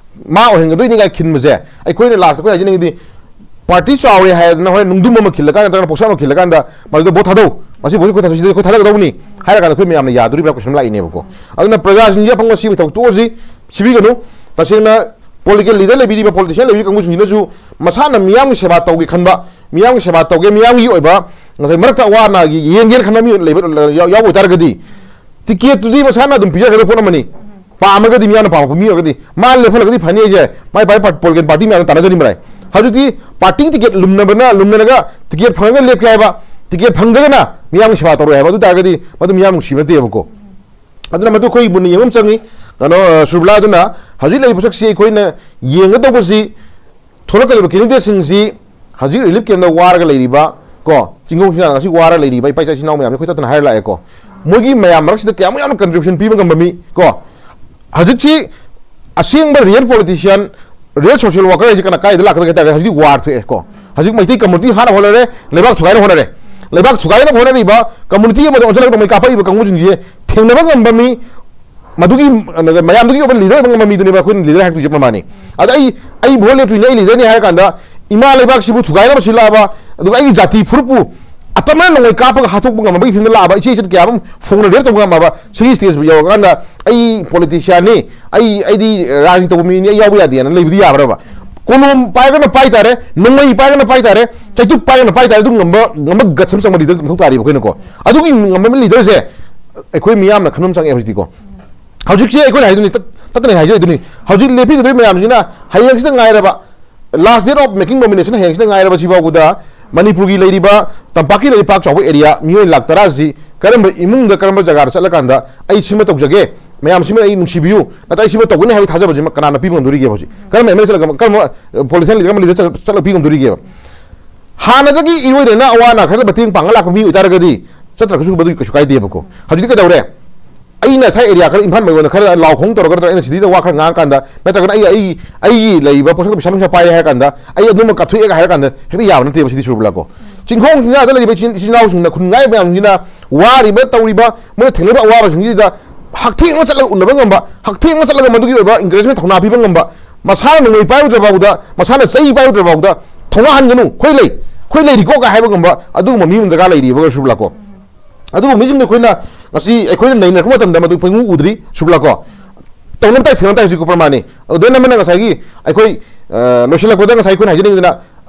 ꯃꯥ ꯑꯣꯏꯍꯟꯒꯗꯣꯏꯅꯤ ꯀꯥꯏꯅ ꯈꯤꯟꯕꯁꯦ, ꯑꯩꯈꯣꯏꯅ ꯂꯥꯁꯇ ꯑꯩꯈꯣꯏꯅ ꯍꯥꯏꯖꯅꯤꯡꯉꯤꯗꯤ ꯄꯥꯔꯇꯤ ꯆꯥꯎꯔꯦ ꯍꯥꯏꯗꯅ ꯍꯣꯔꯦꯟ ꯅꯨꯡꯗꯨꯝ ꯑꯃ ꯈꯤꯜꯂꯀꯥꯟꯗ ꯅꯠꯇ꯭ꯔꯒ ꯄꯣꯠꯁꯛ ꯑꯃ ꯈꯤꯜꯂꯀꯥꯟꯗ ꯃꯗꯨꯗ ꯚꯣꯠ ꯊꯥꯗꯧ, ꯃꯁꯤ ꯚꯣꯠꯁꯤ ꯑꯩꯈꯣꯏ ꯊꯥꯗꯧ, ꯁꯤꯗ ꯑꯩꯈꯣꯏ ꯊꯥꯗꯒꯗꯧꯕꯅꯤ ꯍꯥꯏꯔ ꯀꯥꯟꯗ ꯑꯩꯈꯣꯏ ꯃꯌꯥꯝꯅ ꯌꯥꯗꯣꯔꯤꯕ꯭ꯔꯥ ꯀꯣꯏꯁꯟ ꯑꯃ ꯂꯥꯛꯏꯅꯦꯕꯀꯣ꯫ ꯑꯗꯨꯅ ꯄ꯭ꯔꯖꯥꯁꯤꯡꯁꯤ ꯑꯐꯪꯕ ꯁꯤꯕꯒꯤ ꯊꯕꯛ ꯇꯣꯛꯑꯁꯤ, ꯁꯤꯕꯤꯒꯅꯨ꯫ ꯇꯁꯦꯡꯅ ꯄꯣꯂꯤꯇꯤꯀꯦꯜ ꯂꯤꯗꯔ ꯂꯩꯕꯤꯔꯤꯕ, ꯄꯣꯂꯤꯇꯤꯁꯤꯌꯥꯟ ꯂꯩꯕꯤꯔꯤꯕ ꯀꯥꯡꯕꯨꯁꯤꯡꯁꯤꯅꯁꯨ ꯃꯁꯥꯅ ꯃꯤꯌꯥꯝꯒꯤ ꯁꯦꯕꯥ ꯇꯧꯒꯦ ꯈꯟꯕ, ꯃꯤꯌꯥꯝꯒꯤ ꯁꯦꯕꯥ ꯇꯧꯒꯦ, ꯃꯤꯌꯥꯝꯒꯤ ꯑꯣꯏꯕ ꯉꯁꯥꯏ ꯃꯔꯛꯇ ꯑꯋꯥ ꯑꯅꯥꯒꯤ ꯌꯦꯡꯒꯦꯅ ꯈꯟꯕ ꯃꯤ ꯂꯩꯕ, ꯌꯥꯎ-, ꯌꯥꯎꯕ ꯑꯣꯏꯇꯥꯔꯒꯗꯤ ꯇꯤꯀꯦꯠꯇꯨꯗꯤ ꯃꯁꯥꯅ ꯑꯗꯨꯝ ꯄꯤꯖꯒꯗꯕ ꯄꯣꯠ ꯑꯃꯅꯤ꯫ ꯄꯥꯝꯃꯒꯗꯤ, ꯃꯤꯌꯥꯝꯅ ꯄꯥꯝꯃꯛꯄ ꯃꯤ ꯑꯣꯏꯔꯒꯗꯤ ꯃꯥ ꯂꯦꯞꯍꯜꯂꯒꯗꯤ ꯐꯅꯤ ꯍꯥꯏꯁꯦ ꯃꯥꯏ ꯄꯥꯏ ꯄꯥꯔ-, ꯄꯣꯂꯤꯇꯤꯀꯦꯜ ꯄꯥꯔꯇꯤ ꯃꯌꯥꯝꯅ ꯇꯥꯟꯅꯖꯔꯤꯕ꯭ꯔꯥ? ꯍꯧꯖꯤꯛꯇꯤ ꯄꯥꯔꯇꯤ ꯇꯤꯀꯦꯠ ꯂꯨꯝꯅꯕꯅ, ꯂꯨꯝꯅꯔꯒ ꯇꯤꯀꯦꯠ ꯐꯪꯉꯒ ꯂꯦꯞꯀꯦ ꯍꯥꯏꯕ, ꯇꯤꯀꯦꯠ ꯐꯪꯗ꯭ꯔꯒꯅ ꯃꯤꯌꯥꯝꯒꯤ ꯁꯦꯕꯥ ꯇꯧꯔꯣꯏ ꯍꯥꯏꯕ, ꯑꯗꯨ ꯇꯥꯔꯒꯗꯤ ꯃꯗꯨ ꯃꯤꯌꯥꯝ ꯅꯨꯡꯁꯤꯕ ꯅꯠꯇꯦꯕꯀꯣ꯫ ꯑꯗꯨꯅ ꯃꯗꯨ ꯑꯩꯈꯣꯏ ꯃꯨꯟꯅ ꯌꯦꯡꯕ ꯑꯃ ꯆꯪꯉꯤ꯫ ꯀꯩꯅꯣ, ꯑ, ꯁꯨꯔꯕꯤꯂꯥ, ꯑꯗꯨꯅ ꯍꯧꯖꯤꯛ ꯂꯩꯔꯤꯕ ꯄꯣꯠꯁꯛꯁꯤ ꯑꯩꯈꯣꯏꯅ ꯌꯦꯡꯒꯗꯧꯕꯁꯤ, ꯊꯣꯛꯂꯛꯀꯗꯧꯔꯤꯕ ꯀꯦꯟꯗꯤꯗꯦꯠꯁꯤꯡꯁꯤ ꯍꯧꯖꯤꯛ ꯔꯤꯂꯤꯐ ꯀꯦꯝꯗ ꯋꯥꯔꯒ ꯂꯩꯔꯤꯕ ꯀꯣ, ꯆꯤꯡꯈꯣꯡ ꯆꯤꯡꯌꯥ ꯉꯁꯤ ꯋꯥꯔ ꯂꯩꯔꯤꯕ ꯏꯄꯥ ꯏꯆꯥ ꯏꯆꯤꯟ ꯏꯅꯥꯎ ꯃꯌꯥꯝꯁꯦ ꯑꯩꯈꯣꯏ ꯇꯠꯇꯅ ꯍꯥꯏꯔ ꯂꯥꯛꯑꯦꯀꯣ꯫ ꯃꯣꯏꯒꯤ ꯃꯌꯥꯝ ꯃꯔꯛꯁꯤꯗ ꯀꯌꯥꯃꯨꯛ ꯌꯥꯝꯅ ꯀꯟꯇ꯭ꯔꯤꯕ꯭ꯌꯨꯁꯟ ꯄꯤꯕ ꯉꯝꯕ ꯃꯤ ꯀꯣ, ꯍꯧꯖꯤꯛꯁꯤ ꯑꯁꯦꯡꯕ real politician, real social worker ꯍꯥꯏꯁꯦ ꯀꯅꯥ ꯀꯥꯏꯗ ꯂꯥꯛꯀꯗꯒꯦ ꯍꯥꯏ ꯇꯥꯔꯒꯗꯤ ꯍꯧꯖꯤꯛ ꯋꯥꯔ ꯊꯣꯛꯑꯦ ꯀꯣ꯫ ꯍꯧꯖꯤꯛ ꯃꯩꯇꯩ ꯀꯝꯃꯨꯅꯤꯇꯤ ꯍꯥꯠꯅ ꯍꯣꯠꯅꯔꯦ, ꯂꯩꯕꯥꯛ ꯊꯨꯒꯥꯏꯅꯕ ꯍꯣꯠꯅꯔꯦ꯫ ꯂꯩꯕꯥꯛ ꯊꯨꯒꯥꯏꯅꯕ ꯍꯣꯠꯅꯔꯤꯕ ꯀꯝꯃꯨꯅꯤꯇꯤ ꯑꯃꯗ ꯑꯣꯟꯁꯤꯜꯂꯒ ꯅꯣꯡꯃꯩ ꯀꯥꯞꯄꯛꯏꯕ ꯀꯥꯡꯕꯨꯁꯤꯡꯁꯦ ꯊꯦꯡꯅꯕ ꯉꯝꯕ ꯃꯤ, ꯃꯗꯨꯒꯤ, ꯃꯌꯥꯝꯗꯨꯒꯤ ꯑꯣꯏꯕ ꯂꯤꯗꯔ ꯑꯣꯏꯕ ꯉꯝꯕ ꯃꯤꯗꯨꯅꯦꯕ ꯑꯩꯈꯣꯏꯅ ꯂꯤꯗꯔ ꯍꯥꯏꯔꯛꯇꯣꯏꯁꯦ ꯃꯃꯥꯅꯤ꯫ ꯑꯗ ꯑꯩ, ꯑꯩ ꯚꯣꯠ ꯂꯦꯞꯇꯣꯏꯅꯦ, ꯑꯩ ꯂꯤꯗꯔꯅꯤ ꯍꯥꯏꯔ ꯀꯥꯟꯗ ꯏꯃꯥ ꯂꯩꯕꯥꯛꯁꯤꯕꯨ ꯊꯨꯒꯥꯏꯅꯕ ꯁꯤꯜꯂꯛꯑꯕ, ꯑꯗꯨꯒ ꯑꯩꯒꯤ ꯖꯥꯇꯤ ꯐꯨꯔꯨꯞꯄꯨ ꯑꯇꯝꯅꯅ ꯅꯣꯡꯃꯩ ꯀꯥꯞꯄꯒ ꯍꯥꯠꯇꯣꯛꯄ ꯉꯝꯃꯕꯒꯤ ꯐꯤꯕꯝꯗ ꯂꯥꯛꯑꯕ, ꯏꯆꯦ ꯏꯆꯟ ꯀꯌꯥ ꯑꯃ ꯐꯣꯡꯅ ꯔꯦꯞ ꯇꯧꯕ ꯉꯝꯃꯕ, ꯁꯤꯒꯤ ꯁ꯭ꯇꯦꯖꯄꯨ ꯌꯧꯔꯀꯥꯟꯗ ꯑꯩ ꯄꯣꯂꯤꯇꯤꯁꯤꯌꯥꯟꯅꯤ, ꯑꯩ, ꯑꯩꯗꯤ ꯔꯥꯖꯅꯤꯇꯤ ꯇꯧꯕ ꯃꯤꯅꯤ, ꯑꯩ ꯌꯥꯎꯕ ꯌꯥꯗꯦꯅ ꯂꯩꯕꯗꯤ ꯌꯥꯕ꯭ꯔꯕ? ꯀꯣꯂꯣꯝ ꯄꯥꯏꯔꯒꯅ ꯄꯥꯏ ꯇꯥꯔꯦ, ꯅꯣꯡꯃꯩ ꯄꯥꯏꯔꯒꯅ ꯄꯥꯏ ꯇꯥꯔꯦ, ꯆꯩꯇꯨꯞ ꯄꯥꯏꯔꯒꯅ ꯄꯥꯏ ꯇꯥꯔꯦ, ꯑꯗꯨ ꯉꯝꯕ, ꯉꯝꯕ ꯒꯠꯁ ꯑꯃ ꯆꯪꯕ ꯂꯤꯗꯔ ꯃꯊꯧ ꯇꯥꯔꯤꯕ ꯑꯩꯈꯣꯏꯅꯀꯣ꯫ ꯑꯗꯨꯒꯤ ꯉꯝꯕ ꯂꯤꯗꯔꯁꯦ ꯑꯩꯈꯣꯏ ꯃꯤꯌꯥꯝꯅ ꯈꯟꯕ ꯑꯃ ꯆꯪꯉꯦ ꯍꯧꯖꯤꯛꯇꯤꯀꯣ꯫ ꯍꯧꯖꯤꯛꯁꯦ ꯑꯩꯈꯣꯏꯅ ꯍꯥꯏꯗꯨꯅꯤ, ꯇꯠ-, ꯇꯠꯇꯅ ꯍꯥꯏꯖꯔꯤꯗꯨꯅꯤ, ꯍꯧꯖꯤꯛ ꯂꯦꯞꯄꯤꯒꯗꯧꯔꯤꯕ ꯃꯌꯥꯝꯁꯤꯅ ꯍꯌꯦꯡꯁꯤꯗ ꯉꯥꯏꯔꯕ, last date of making nomination ꯍꯌꯦꯡꯁꯤꯗ ꯉꯥꯏꯔꯕ ꯁꯤꯐꯥꯎꯕꯗ ꯃꯅꯤꯄꯨꯔꯒꯤ ꯂꯩꯔꯤꯕ ꯇꯝꯄꯥꯛꯀꯤ ꯂꯩꯔꯤꯕ ꯄꯥꯛ ꯆꯥꯎꯕ ꯑꯦꯔꯤꯌꯥ, ꯃꯤꯑꯣꯏ ꯂꯥꯛ ꯇꯔꯥꯁꯤ ꯀꯔꯝꯕ ꯏꯃꯨꯡꯗ, ꯀꯔꯝꯕ ꯖꯒꯥꯗ ꯆꯠꯂꯀꯥꯟꯗ ꯑꯩ ꯁꯤꯃ ꯇꯧꯖꯒꯦ, ꯃꯌꯥꯝꯁꯤꯃ ꯑꯩ ꯅꯨꯡꯁꯤꯕꯤꯌꯨ, ꯅꯠꯇ꯭ꯔꯒ ꯑꯩ ꯁꯤꯃ ꯇꯧꯒꯅꯤ ꯍꯥꯏꯕꯒꯤ ꯊꯥꯖꯕꯁꯤꯃ ꯀꯅꯥꯅ ꯄꯤꯕ ꯉꯝꯗꯣꯔꯤꯒꯦ? ꯍꯧꯖꯤꯛ ꯀꯔꯝꯕ ꯑꯦꯝ ꯑꯦꯜ ꯑꯦ ꯆꯠꯂꯒ, ꯀꯔꯝꯕ ꯄꯣꯂꯤꯇꯤꯁꯤꯌꯥꯟ ꯂꯤꯗꯔ ꯑꯃ ꯂꯤꯗꯔ ꯆꯠꯂ ꯄꯤ ꯉꯝꯗꯣꯔꯤꯒꯦꯕ? ꯍꯥꯟꯅꯗꯒꯤ ꯏꯔꯣꯏꯅꯅ ꯑꯋꯥ ꯑꯅꯥ ꯈꯔꯗ ꯃꯇꯦꯡ ꯄꯥꯡꯉ ꯂꯥꯛꯄ ꯃꯤ ꯑꯣꯏꯇꯥꯔꯒꯗꯤ ꯆꯠꯇ꯭ꯔꯒꯁꯨ ꯃꯗꯨꯒꯤ ꯀꯩꯁꯨ ꯀꯥꯏꯗꯦꯕꯀꯣ꯫ ꯍꯧꯖꯤꯛꯇꯤ ꯀꯩꯗꯧꯔꯦ? ꯑꯩꯅ ꯉꯁꯥꯏ ꯑꯦꯔꯤꯌꯥ ꯈꯔ, ꯏꯝꯐꯥꯜ ꯃꯌꯣꯟꯗ ꯈꯔ ꯂꯥꯎ ꯈꯣꯡ ꯇꯧꯔꯒ, ꯅꯠꯇ꯭ꯔꯒ ꯑꯩꯅ ꯁꯤꯇꯤꯗ ꯋꯥ ꯈꯔ ꯉꯥꯡꯉꯀꯥꯟꯗ, ꯅꯠꯇ꯭ꯔꯒꯅ ꯑꯩ, ꯑꯩ, ꯑꯩꯒꯤ ꯂꯩꯔꯤꯕ ꯄꯣꯠꯁꯛꯇ ꯄꯩꯁꯥ ꯅꯨꯡꯁꯥ ꯄꯥꯏꯔꯦ ꯍꯥꯏꯔ ꯀꯥꯟꯗ ꯑꯩ ꯑꯗꯨꯃꯛ ꯀꯥꯊꯣꯛꯑꯦꯒ ꯍꯥꯏꯔ ꯀꯥꯟꯗ ꯍꯦꯛꯇ ꯌꯥꯕ ꯅꯠꯇꯦꯕ ꯁꯤꯗꯤ, ꯁꯨꯔꯕꯤꯂꯥꯀꯣ꯫ ꯆꯤꯡꯈꯣꯡ ꯆꯤꯡꯌꯥꯗ ꯂꯩꯔꯤꯕ ꯏꯆꯤꯟ, ꯏꯆꯤꯟ ꯏꯅꯥꯎꯁꯤꯡꯅ, ꯈꯨꯟꯒꯥꯏ ꯃꯌꯥꯝꯁꯤꯅ ꯋꯥꯔꯤꯕ, ꯇꯧꯔꯤꯕ, ꯃꯣꯏꯅ ꯊꯦꯡꯅꯔꯤꯕ ꯑꯋꯥꯕꯁꯤꯡꯁꯤꯗ ꯍꯛꯊꯦꯡꯅ ꯆꯠꯂꯒ ꯎꯅꯕ ꯉꯝꯕ, ꯍꯛꯊꯦꯡꯅ ꯆꯠꯂꯒ ꯃꯗꯨꯒꯤ ꯑꯣꯏꯕ ꯏꯟꯀꯔꯦꯖꯃꯦꯟ, ꯊꯧꯅꯥ ꯄꯤꯕ ꯉꯝꯕ, ꯃꯁꯥꯅ ꯅꯣꯡꯃꯩ ꯄꯥꯏꯔꯨꯗ꯭ꯔ ꯐꯥꯎꯗ, ꯃꯁꯥꯅ ꯆꯩ ꯄꯥꯏꯔꯨꯗ꯭ꯔ ꯐꯥꯎꯗ, "ꯊꯧꯅꯥ ꯍꯟꯒꯅꯨ, ꯑꯩꯈꯣꯏ ꯂꯩ, ꯑꯩꯈꯣꯏ ꯂꯩꯔꯤꯀꯣ" ꯀꯥꯏ ꯍꯥꯏꯕ ꯉꯝꯕ ꯑꯗꯨꯒꯨꯝꯕ ꯃꯤ ꯑꯃ ꯗꯔꯀꯥꯔ ꯂꯩꯔꯤꯕ, ꯁꯨꯔꯕꯤꯂꯥꯀꯣ꯫ ꯑꯗꯨꯒꯨꯝꯕ ꯃꯤꯁꯤꯡꯗꯣ ꯑꯩꯈꯣꯏꯅ ꯉꯁꯤ ꯑꯩꯈꯣꯏꯅ ꯅꯩꯅꯔꯛꯄ ꯃꯇꯝꯗ ꯃꯗꯨ ꯄꯪꯎ ꯎꯗ꯭ꯔꯤ, ꯁꯨꯔꯕꯤꯂꯥꯀꯣ꯫ ꯇꯧꯅꯕ ꯇꯥꯏ, ꯊꯦꯡꯅꯕ ꯇꯥꯏ ꯍꯧꯖꯤꯛ ꯄ꯭ꯔꯃꯥꯟꯅꯤ꯫ ꯑꯗꯨꯗ ꯅꯝꯕꯅ ꯉꯁꯥꯏꯒꯤ ꯑꯩꯈꯣꯏ, ꯑ, ꯂꯣꯏꯁꯤꯜꯂꯛꯄꯗ ꯉꯁꯥꯏ ꯑꯩꯈꯣꯏꯅ ꯍꯥꯏꯖꯅꯤꯡꯉꯤꯗꯅ,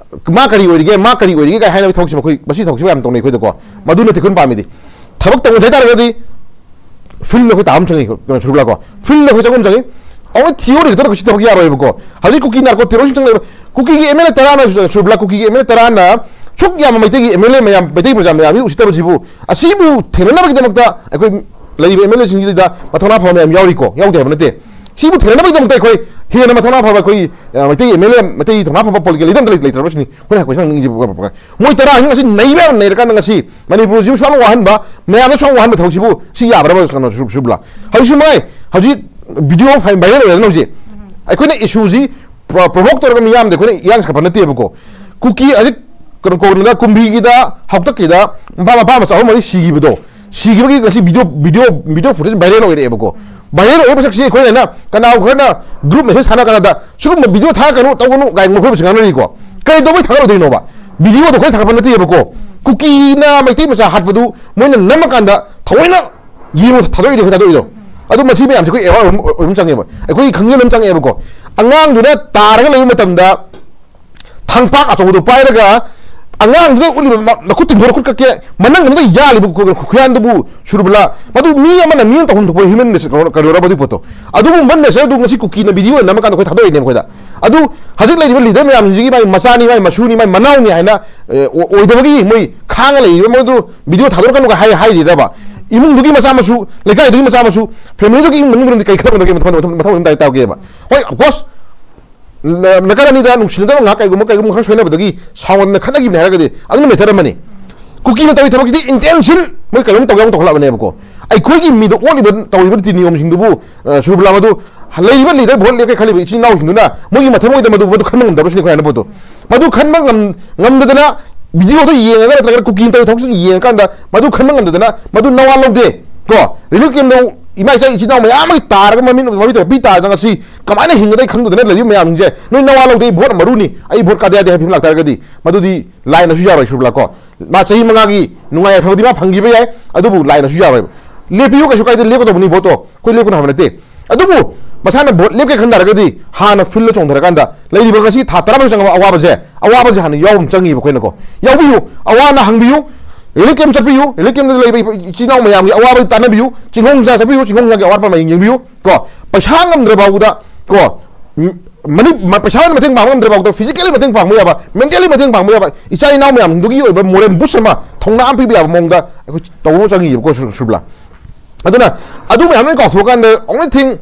"ꯃꯥ ꯀꯔꯤ ꯑꯣꯏꯔꯤꯒꯦ, ꯃꯥ ꯀꯔꯤ ꯑꯣꯏꯔꯤꯒꯦ" ꯀꯥꯏ ꯍꯥꯏꯅꯕ ꯊꯕꯛꯁꯤꯃ ꯑꯩꯈꯣꯏ ꯃꯁꯤ ꯊꯕꯛꯁꯤꯃ ꯌꯥꯝ ꯇꯧꯅꯩ ꯑꯩꯈꯣꯏꯗꯀꯣ꯫ ꯃꯗꯨ ꯅꯠꯇꯦ ꯑꯩꯈꯣꯏꯅ ꯄꯥꯝꯃꯤꯗꯤ꯫ ꯊꯕꯛ ꯇꯧꯕ ꯍꯥꯏ ꯇꯥꯔꯒꯗꯤ ꯐꯤꯜꯗ ꯑꯩꯈꯣꯏ ꯇꯥꯕ ꯑꯃ ꯆꯪꯉꯤ, ꯀꯩꯅꯣ, ꯁꯨꯔꯕꯤꯂꯥꯀꯣ꯫ ꯐꯤꯜꯗ ꯑꯩꯈꯣꯏ ꯆꯪꯕ ꯑꯃ ꯆꯪꯉꯤ꯫ ꯑꯣꯡꯂꯤ ꯊꯤꯑꯣꯔꯤ ꯈꯛꯇꯗ ꯀꯩꯁꯨ ꯊꯕꯛ ꯌꯥꯔꯣꯏꯕꯀꯣ꯫ ꯍꯧꯖꯤꯛ ꯀꯨꯀꯤ ꯅꯥꯔꯀꯣ ꯇꯦꯔꯣꯔꯤꯁ ꯆꯪꯂꯛꯏꯕ, ꯀꯨꯀꯤꯒꯤ ꯑꯦꯝ ꯑꯦꯜ ꯑꯦ ꯇꯔꯥꯅ, ꯁꯨꯔꯕꯂꯥ, ꯀꯨꯀꯤꯒꯤ ꯑꯦꯝ ꯑꯦꯜ ꯑꯦ ꯇꯔꯥꯅ ꯁꯨꯛ ꯌꯥꯝꯕ ꯃꯩꯇꯩꯒꯤ ꯑꯦꯝ ꯑꯦꯜ ꯑꯦ ꯃꯌꯥꯝ, ꯃꯩꯇꯩ ꯄ꯭ꯔꯖꯥ ꯃꯌꯥꯝꯒꯤ ꯎꯁꯤꯠꯇꯕꯁꯤꯕꯨ, ꯑꯁꯤꯕꯨ ꯊꯦꯡꯅꯅꯕꯒꯤꯗꯃꯛꯇ ꯑꯩꯈꯣꯏ ꯂꯩꯔꯤꯕ ꯑꯦꯝ ꯑꯦꯜ ꯑꯦꯁꯤꯡꯁꯤꯗ ꯃꯊꯧꯅꯥ ꯐꯕ ꯃꯌꯥꯝ ꯌꯥꯎꯔꯤꯀꯣ, ꯌꯥꯎꯗꯦ ꯍꯥꯏꯕ ꯅꯠꯇꯦ꯫ ꯁꯤꯕꯨ ꯊꯦꯡꯅꯅꯕꯒꯤꯗꯃꯛꯇ ꯑꯩꯈꯣꯏ ꯍꯦꯟꯅ ꯃꯊꯧꯅꯥ ꯐꯕ ꯑꯩꯈꯣꯏ, ꯑ, ꯃꯩꯇꯩ ꯑꯦꯝ ꯑꯦꯜ ꯑꯦ, ꯃꯩꯇꯩ ꯊꯧꯅꯥ ꯐꯕ ꯄꯣꯂꯤꯇꯤꯀꯦꯜ ꯂꯤꯗꯔ ꯑꯝꯇ ꯂꯩ-, ꯂꯩꯇ꯭ꯔꯕꯁꯤꯅꯤ ꯑꯩꯈꯣꯏꯅ ꯍꯥꯏ ꯀꯣꯏꯁꯟ ꯍꯪꯅꯤꯡꯉꯤꯁꯤꯕꯨ꯫ ꯃꯣꯏ ꯇꯔꯥ ꯍꯤꯡ ꯑꯁꯤ ꯅꯩꯕ ꯌꯥꯝ ꯅꯩꯔꯀꯥꯟꯗ ꯉꯁꯤ ꯃꯅꯤꯄꯨꯔꯁꯤꯕꯨ ꯁꯨꯛ ꯌꯥꯝ ꯋꯥꯍꯟꯕ, ꯃꯌꯥꯝꯗ ꯁꯨꯛ ꯌꯥꯝ ꯋꯥꯍꯟꯕ ꯊꯕꯛꯁꯤꯕꯨ ꯁꯤ ꯌꯥꯕ꯭ꯔꯕ, ꯀꯩꯅꯣ, ꯁꯨ-, ꯁꯨꯔꯕꯂꯥ? ꯍꯧꯖꯤꯛꯁꯨ ꯃꯉꯥꯏ, ꯍꯧꯖꯤꯛ ꯚꯤꯗꯤꯑꯣ ꯐꯥꯏ-, ꯚꯥꯏꯔꯦꯜ ꯑꯣꯏꯔꯦꯗꯅ ꯍꯧꯖꯤꯛ꯫ ꯑꯩꯈꯣꯏꯅ ꯏꯁꯨꯁꯤ ꯄ꯭ꯔꯣ-, ꯄ꯭ꯔꯣꯚꯣꯛ ꯇꯧꯔꯒ ꯃꯤꯌꯥꯝꯗ ꯑꯩꯈꯣꯏꯅ ꯏꯔꯥꯡ ꯁꯥꯒꯠꯄ ꯅꯠꯇꯦꯕꯀꯣ꯫ ꯀꯨꯀꯤ ꯍꯧꯖꯤꯛ ꯀꯩꯅꯣ ꯀꯧꯕꯗ ꯀꯨꯝꯕꯤꯒꯤꯗ ꯍꯥꯎꯇꯛꯀꯤꯗ ꯃꯄꯥ ꯃꯄꯥ ꯃꯆꯥ ꯑꯍꯨꯝ ꯃꯔꯤ ꯁꯤꯈꯤꯕꯗꯣ, ꯁꯤꯈꯤꯕꯒꯤ ꯉꯁꯤ video, video, video footage viral ꯑꯣꯏꯔꯛꯑꯦꯕꯀꯣ꯫ ꯚꯥꯏꯔꯦꯜ ꯑꯣꯏꯕ ꯃꯁꯛꯁꯤ ꯑꯩꯈꯣꯏꯅ ꯀꯅꯥꯒꯨꯝꯕ ꯈꯔꯅ ꯒ꯭ꯔꯨꯞ ꯃꯦꯁꯦꯖ ꯊꯥꯅ ꯀꯥꯟꯗꯗ ꯁꯤꯒꯨꯝꯕ ꯚꯤꯗꯤꯑꯣ ꯊꯥꯒꯅꯨ, ꯇꯧꯒꯅꯨ ꯀꯥꯏꯅ ꯃꯈꯣꯏꯕꯨꯁꯨ ꯉꯥꯡꯅꯔꯤꯀꯣ꯫ ꯀꯔꯤ ꯇꯧꯕꯩ ꯊꯥꯒꯠꯂꯣꯏꯗꯣꯏꯅꯣꯕ? ꯚꯤꯗꯤꯑꯣꯗꯣ ꯑꯩꯈꯣꯏꯅ ꯊꯥꯒꯠꯄ ꯅꯠꯇꯦꯕꯀꯣ꯫ ꯀꯨꯀꯤꯅ ꯃꯩꯇꯩ ꯃꯆꯥ ꯍꯥꯠꯄꯗꯨ ꯃꯣꯏꯅ ꯅꯝꯃꯀꯥꯟꯗ ꯊꯑꯣꯏꯅ ꯌꯦꯡꯉꯨ ꯊꯥꯗꯣꯛꯏꯅꯦ ꯑꯩꯈꯣꯏ ꯊꯥꯗꯣꯛꯏꯗꯣ꯫ ꯑꯗꯨ ꯃꯁꯤ ꯃꯌꯥꯝꯁꯦ ꯑꯩꯈꯣꯏ ꯑꯦꯋꯥꯔ ꯑꯣꯏꯕ ꯑꯃ ꯆꯪꯉꯦꯕ, ꯑꯩꯈꯣꯏꯒꯤ ꯈꯪꯖꯤꯟꯕ ꯑꯃ ꯆꯪꯉꯦꯕꯀꯣ꯫ ꯑꯉꯥꯡꯗꯨꯅ ꯇꯥꯔꯒ ꯂꯩꯕ ꯃꯇꯝꯗ ꯊꯥꯡꯄꯥꯛ ꯑꯆꯧꯕꯗꯨ ꯄꯥꯏꯔꯒ ꯑꯉꯥꯡꯗꯨꯗ ꯎꯠꯂꯤꯕ ꯃ-, ꯃꯈꯨꯠ ꯇꯤꯡꯊꯣꯛꯑ ꯈꯨꯠ ꯀꯛꯀꯦ, ꯃꯅꯪꯒꯟꯗꯨꯗ ꯌꯥꯜꯂꯤꯕ ꯈꯨ-, ꯈꯨꯌꯥꯟꯗꯨꯕꯨ ꯁꯨꯔꯕꯂꯥ, ꯃꯗꯨ ꯃꯤ ꯑꯃꯅ ꯃꯤ ꯑꯃ ꯇꯧꯐꯝ ꯊꯣꯛꯄ ꯍ꯭ꯌꯨꯃꯦꯟ ꯅꯦꯆꯔ ꯀꯩꯅꯣ, ꯀꯩꯅꯣꯔꯕ ꯑꯗꯨꯒꯤ ꯄꯣꯠꯇꯣ? ꯑꯗꯨꯒꯨꯝꯕ ꯅꯦꯆꯔꯗꯨ ꯉꯁꯤ ꯀꯨꯀꯤꯅ ꯚꯤꯗꯤꯑꯣ ꯅꯝꯃꯀꯥꯟꯗ ꯑꯩꯈꯣꯏ ꯊꯥꯗꯣꯔꯛꯏꯅꯦꯕ ꯑꯩꯈꯣꯏꯗ꯫ ꯑꯗꯨ ꯍꯧꯖꯤꯛ ꯂꯩꯔꯤꯕ ꯂꯤꯗꯔ ꯃꯌꯥꯝꯁꯤꯡꯁꯤꯒꯤ ꯃꯥꯒꯤ ꯃꯆꯥꯅꯤ, ꯃꯥꯒꯤ ꯃꯁꯨꯅꯤ, ꯃꯥꯒꯤ ꯃꯅꯥꯎꯅꯤ ꯍꯥꯏꯅ, ꯑꯦ, ꯑꯣ-, ꯑꯣꯏꯗꯕꯒꯤ ꯃꯣꯏ ꯈꯥꯡꯉ ꯂꯩꯔꯤꯕ ꯃꯣꯏꯗꯨ ꯚꯤꯗꯤꯑꯣ ꯊꯥꯗꯣꯔꯛꯀꯅꯨꯒ ꯍꯥꯏ-, ꯍꯥꯏꯔꯤꯔꯕ? ꯏꯃꯨꯡꯗꯨꯒꯤ ꯃꯆꯥ ꯃꯁꯨ, ꯂꯩꯀꯥꯏꯗꯨꯒꯤ ꯃꯆꯥ ꯃꯁꯨ, ꯐꯦꯃꯤꯂꯤꯗꯨꯒꯤ ꯏꯃꯨꯡ ꯃꯅꯨꯡꯗꯨꯅꯗꯤ ꯀꯩ ꯈꯜꯂꯝꯒꯗꯒꯦ? ꯃꯊꯪ, ꯃꯊꯪ, ꯃꯊꯪ, ꯃꯊꯪ ꯇꯥꯏ ꯇꯥꯎꯒꯦꯕ꯫ ꯍꯣꯏ, of course, ꯅ-, ꯅꯥꯀꯜ ꯑꯅꯤꯗ ꯅꯨꯡꯁꯤꯅꯗꯕ ꯉꯥꯏꯍꯥꯛ ꯀꯩꯒꯨꯝꯕ, ꯀꯩꯒꯨꯝꯕ ꯈꯔ ꯁꯣꯏꯅꯕꯗꯒꯤ ꯁꯥꯎꯅꯗꯅ ꯈꯠꯅꯈꯤꯕꯅꯦ ꯍꯥꯏꯔꯒꯗꯤ ꯑꯗꯨꯅ ꯃꯦꯇꯔ ꯑꯃꯅꯤ꯫ ꯀꯨꯀꯤꯅ ꯇꯧꯔꯤ ꯊꯕꯛꯁꯤꯗꯤ ꯏꯟꯇꯦꯟꯁꯟ, ꯃꯣꯏ ꯀꯩꯅꯣꯝ ꯇꯧꯒꯦ ꯇꯧꯈꯠꯂꯛꯑꯕꯅꯦꯕꯀꯣ꯫ ꯑꯩꯈꯣꯏꯒꯤ ꯃꯤꯗ ꯑꯣꯠꯂꯤꯕ, ꯇꯧꯔꯤꯕ ꯔꯤꯇꯤ ꯅꯤꯌꯣꯝꯁꯤꯡꯗꯨꯕꯨ, ꯑ, ꯁꯨꯔꯕꯂꯥ, ꯃꯗꯨ ꯂꯩꯔꯤꯕ ꯂꯤꯗꯔ ꯚꯣꯠ ꯂꯦꯞꯀꯦ ꯈꯜꯂꯤꯕ ꯏꯆꯤꯟ ꯏꯅꯥꯎꯁꯤꯡꯗꯨꯅ ꯃꯣꯏꯒꯤ ꯃꯊꯃꯣꯏꯗ ꯃꯗꯨ, ꯃꯗꯨ ꯈꯟꯕ ꯉꯝꯗꯕꯁꯤꯅꯤ ꯑꯩꯈꯣꯏ ꯍꯥꯏꯅ ꯄꯣꯠꯇꯣ꯫ ꯃꯗꯨ ꯈꯟꯕ ꯉꯝ-, ꯉꯝꯗꯗꯅ ꯚꯤꯗꯤꯑꯣꯗꯣ ꯌꯦꯡꯉꯒ ꯅꯠꯇ꯭ꯔꯒꯅ ꯀꯨꯀꯤꯅ ꯇꯧꯔꯤ ꯊꯕꯛꯁꯤꯡꯗꯣ ꯌꯦꯡꯉꯀꯥꯟꯗ ꯃꯗꯨ ꯈꯟꯕ ꯉꯝꯗꯗꯅ ꯃꯗꯨ ꯅꯋꯥ ꯂꯧꯗꯦ ꯀꯣ꯫ ꯔꯤꯂꯤꯐ ꯀꯦꯝꯗ ꯏꯃꯥ ꯏꯆꯥ ꯏꯆꯤꯟ ꯏꯅꯥꯎ ꯃꯌꯥꯝ ꯑꯃꯒꯤ ꯇꯥꯔꯒ ꯃꯃꯤꯠ ꯃꯃꯤꯠꯇ ꯄꯤ ꯇꯥꯗꯅ ꯉꯁꯤ ꯀꯃꯥꯏꯅ ꯍꯤꯡꯒꯗꯒꯦ ꯈꯪꯗꯗꯅ ꯂꯩꯔꯤꯕ ꯃꯌꯥꯝꯁꯤꯡꯁꯦ, ꯅꯣꯏ ꯅꯋꯥ ꯂꯧꯗꯦ, ꯚꯣꯠ ꯃꯔꯨꯅꯤ, ꯑꯩ ꯚꯣꯠ ꯀꯥꯗ ꯌꯥꯗꯦ ꯍꯥꯏꯕ ꯐꯤꯕꯝ ꯂꯥꯛꯇꯥꯔꯒꯗꯤ ꯃꯗꯨꯗꯤ ꯂꯥꯏꯅꯁꯨ ꯌꯥꯔꯣꯏ ꯁꯨꯔꯕꯂꯥ ꯀꯣ꯫ ꯃꯥ ꯆꯍꯤ ꯃꯉꯥꯒꯤ ꯅꯨꯡꯉꯥꯏ ꯌꯥꯏꯐꯕꯗꯤ ꯃꯥ ꯐꯪꯈꯤꯕ ꯌꯥꯏ, ꯑꯗꯨꯕꯨ ꯂꯥꯏꯅꯁꯨ ꯌꯥꯔꯣꯏꯕ꯫ ꯂꯦꯞꯄꯤꯌꯨ, ꯀꯩꯁꯨ ꯀꯥꯏꯗꯦ, ꯂꯦꯞꯀꯗꯧꯕꯅꯤ ꯚꯣꯠꯇꯣ, ꯑꯩꯈꯣꯏ ꯂꯦꯞꯀꯅꯨ ꯍꯥꯏꯕ ꯅꯠꯇꯦ꯫ ꯑꯗꯨꯕꯨ ꯃꯁꯥꯅ ꯚꯣꯠ ꯂꯦꯞꯀꯦ ꯈꯟ ꯇꯥꯔꯒꯗꯤ ꯍꯥꯟꯅ ꯐꯤꯜꯗ ꯆꯣꯡꯊꯔꯀꯥꯟꯗ ꯂꯩꯔꯤꯕ ꯉꯁꯤ ꯊꯥ ꯇꯔꯥꯃꯔꯤ ꯆꯪꯉꯕ ꯑꯋꯥꯕꯁꯦ, ꯑꯋꯥꯕꯁꯦ ꯍꯥꯟꯅ ꯌꯥꯎꯕ ꯑꯃ ꯆꯪꯉꯤꯕ ꯑꯩꯈꯣꯏꯅꯀꯣ꯫ ꯌꯥꯎꯕꯤꯌꯨ, ꯑꯋꯥ ꯑꯅꯥ ꯍꯪꯕꯤꯌꯨ, ꯔꯤꯂꯤꯐ ꯀꯦꯝ ꯆꯠꯄꯤꯌꯨ, ꯔꯤꯂꯤꯐ ꯀꯦꯝꯗ ꯂꯩꯕ ꯏꯆꯤꯟ ꯏꯅꯥꯎ ꯃꯌꯥꯝꯒꯤ ꯑꯋꯥꯕ ꯇꯥꯟꯅꯕꯤꯌꯨ, ꯆꯤꯡꯈꯣꯡ ꯆꯥ ꯆꯠꯄꯤꯌꯨ, ꯆꯤꯡꯈꯣꯡ ꯆꯥꯒꯤ ꯑꯋꯥꯠꯄ ꯃꯌꯥꯝ ꯌꯦꯡꯕꯤꯌꯨ ꯀꯣ꯫ ꯄꯩꯁꯥ ꯉꯝꯗ꯭ꯔ ꯐꯥꯎꯕꯗ ꯀꯣ, ꯎꯝ, ꯃꯅꯤ ꯃ- ꯄꯩꯁꯥꯅ ꯃꯇꯦꯡ ꯄꯥꯡꯕ ꯉꯝꯗ꯭ꯔꯕꯐꯥꯎꯗ physically ꯃꯇꯦꯡ ꯄꯥꯡꯕ ꯌꯥꯕ, mentally ꯃꯇꯦꯡ ꯄꯥꯡꯕ ꯌꯥꯕ, ꯏꯆꯥ ꯏꯅꯥꯎ ꯃꯌꯥꯝꯗꯨꯒꯤ ꯑꯣꯏꯕ moral boost ꯑꯃ, ꯊꯧꯅꯥ ꯑꯃ ꯄꯤꯕ ꯌꯥꯕ ꯃꯑꯣꯡꯗ ꯑꯩꯈꯣꯏ ꯇꯧꯕ ꯑꯃ ꯆꯪꯉꯤꯕꯀꯣ, ꯁꯨ- ꯁꯨꯕ꯭ꯂꯥ꯫ ꯑꯗꯨꯅ ꯑꯗꯨ ꯃꯌꯥꯝ ꯂꯣꯏ ꯀꯥꯎꯊꯣꯛꯑꯀꯥꯟꯗ only thing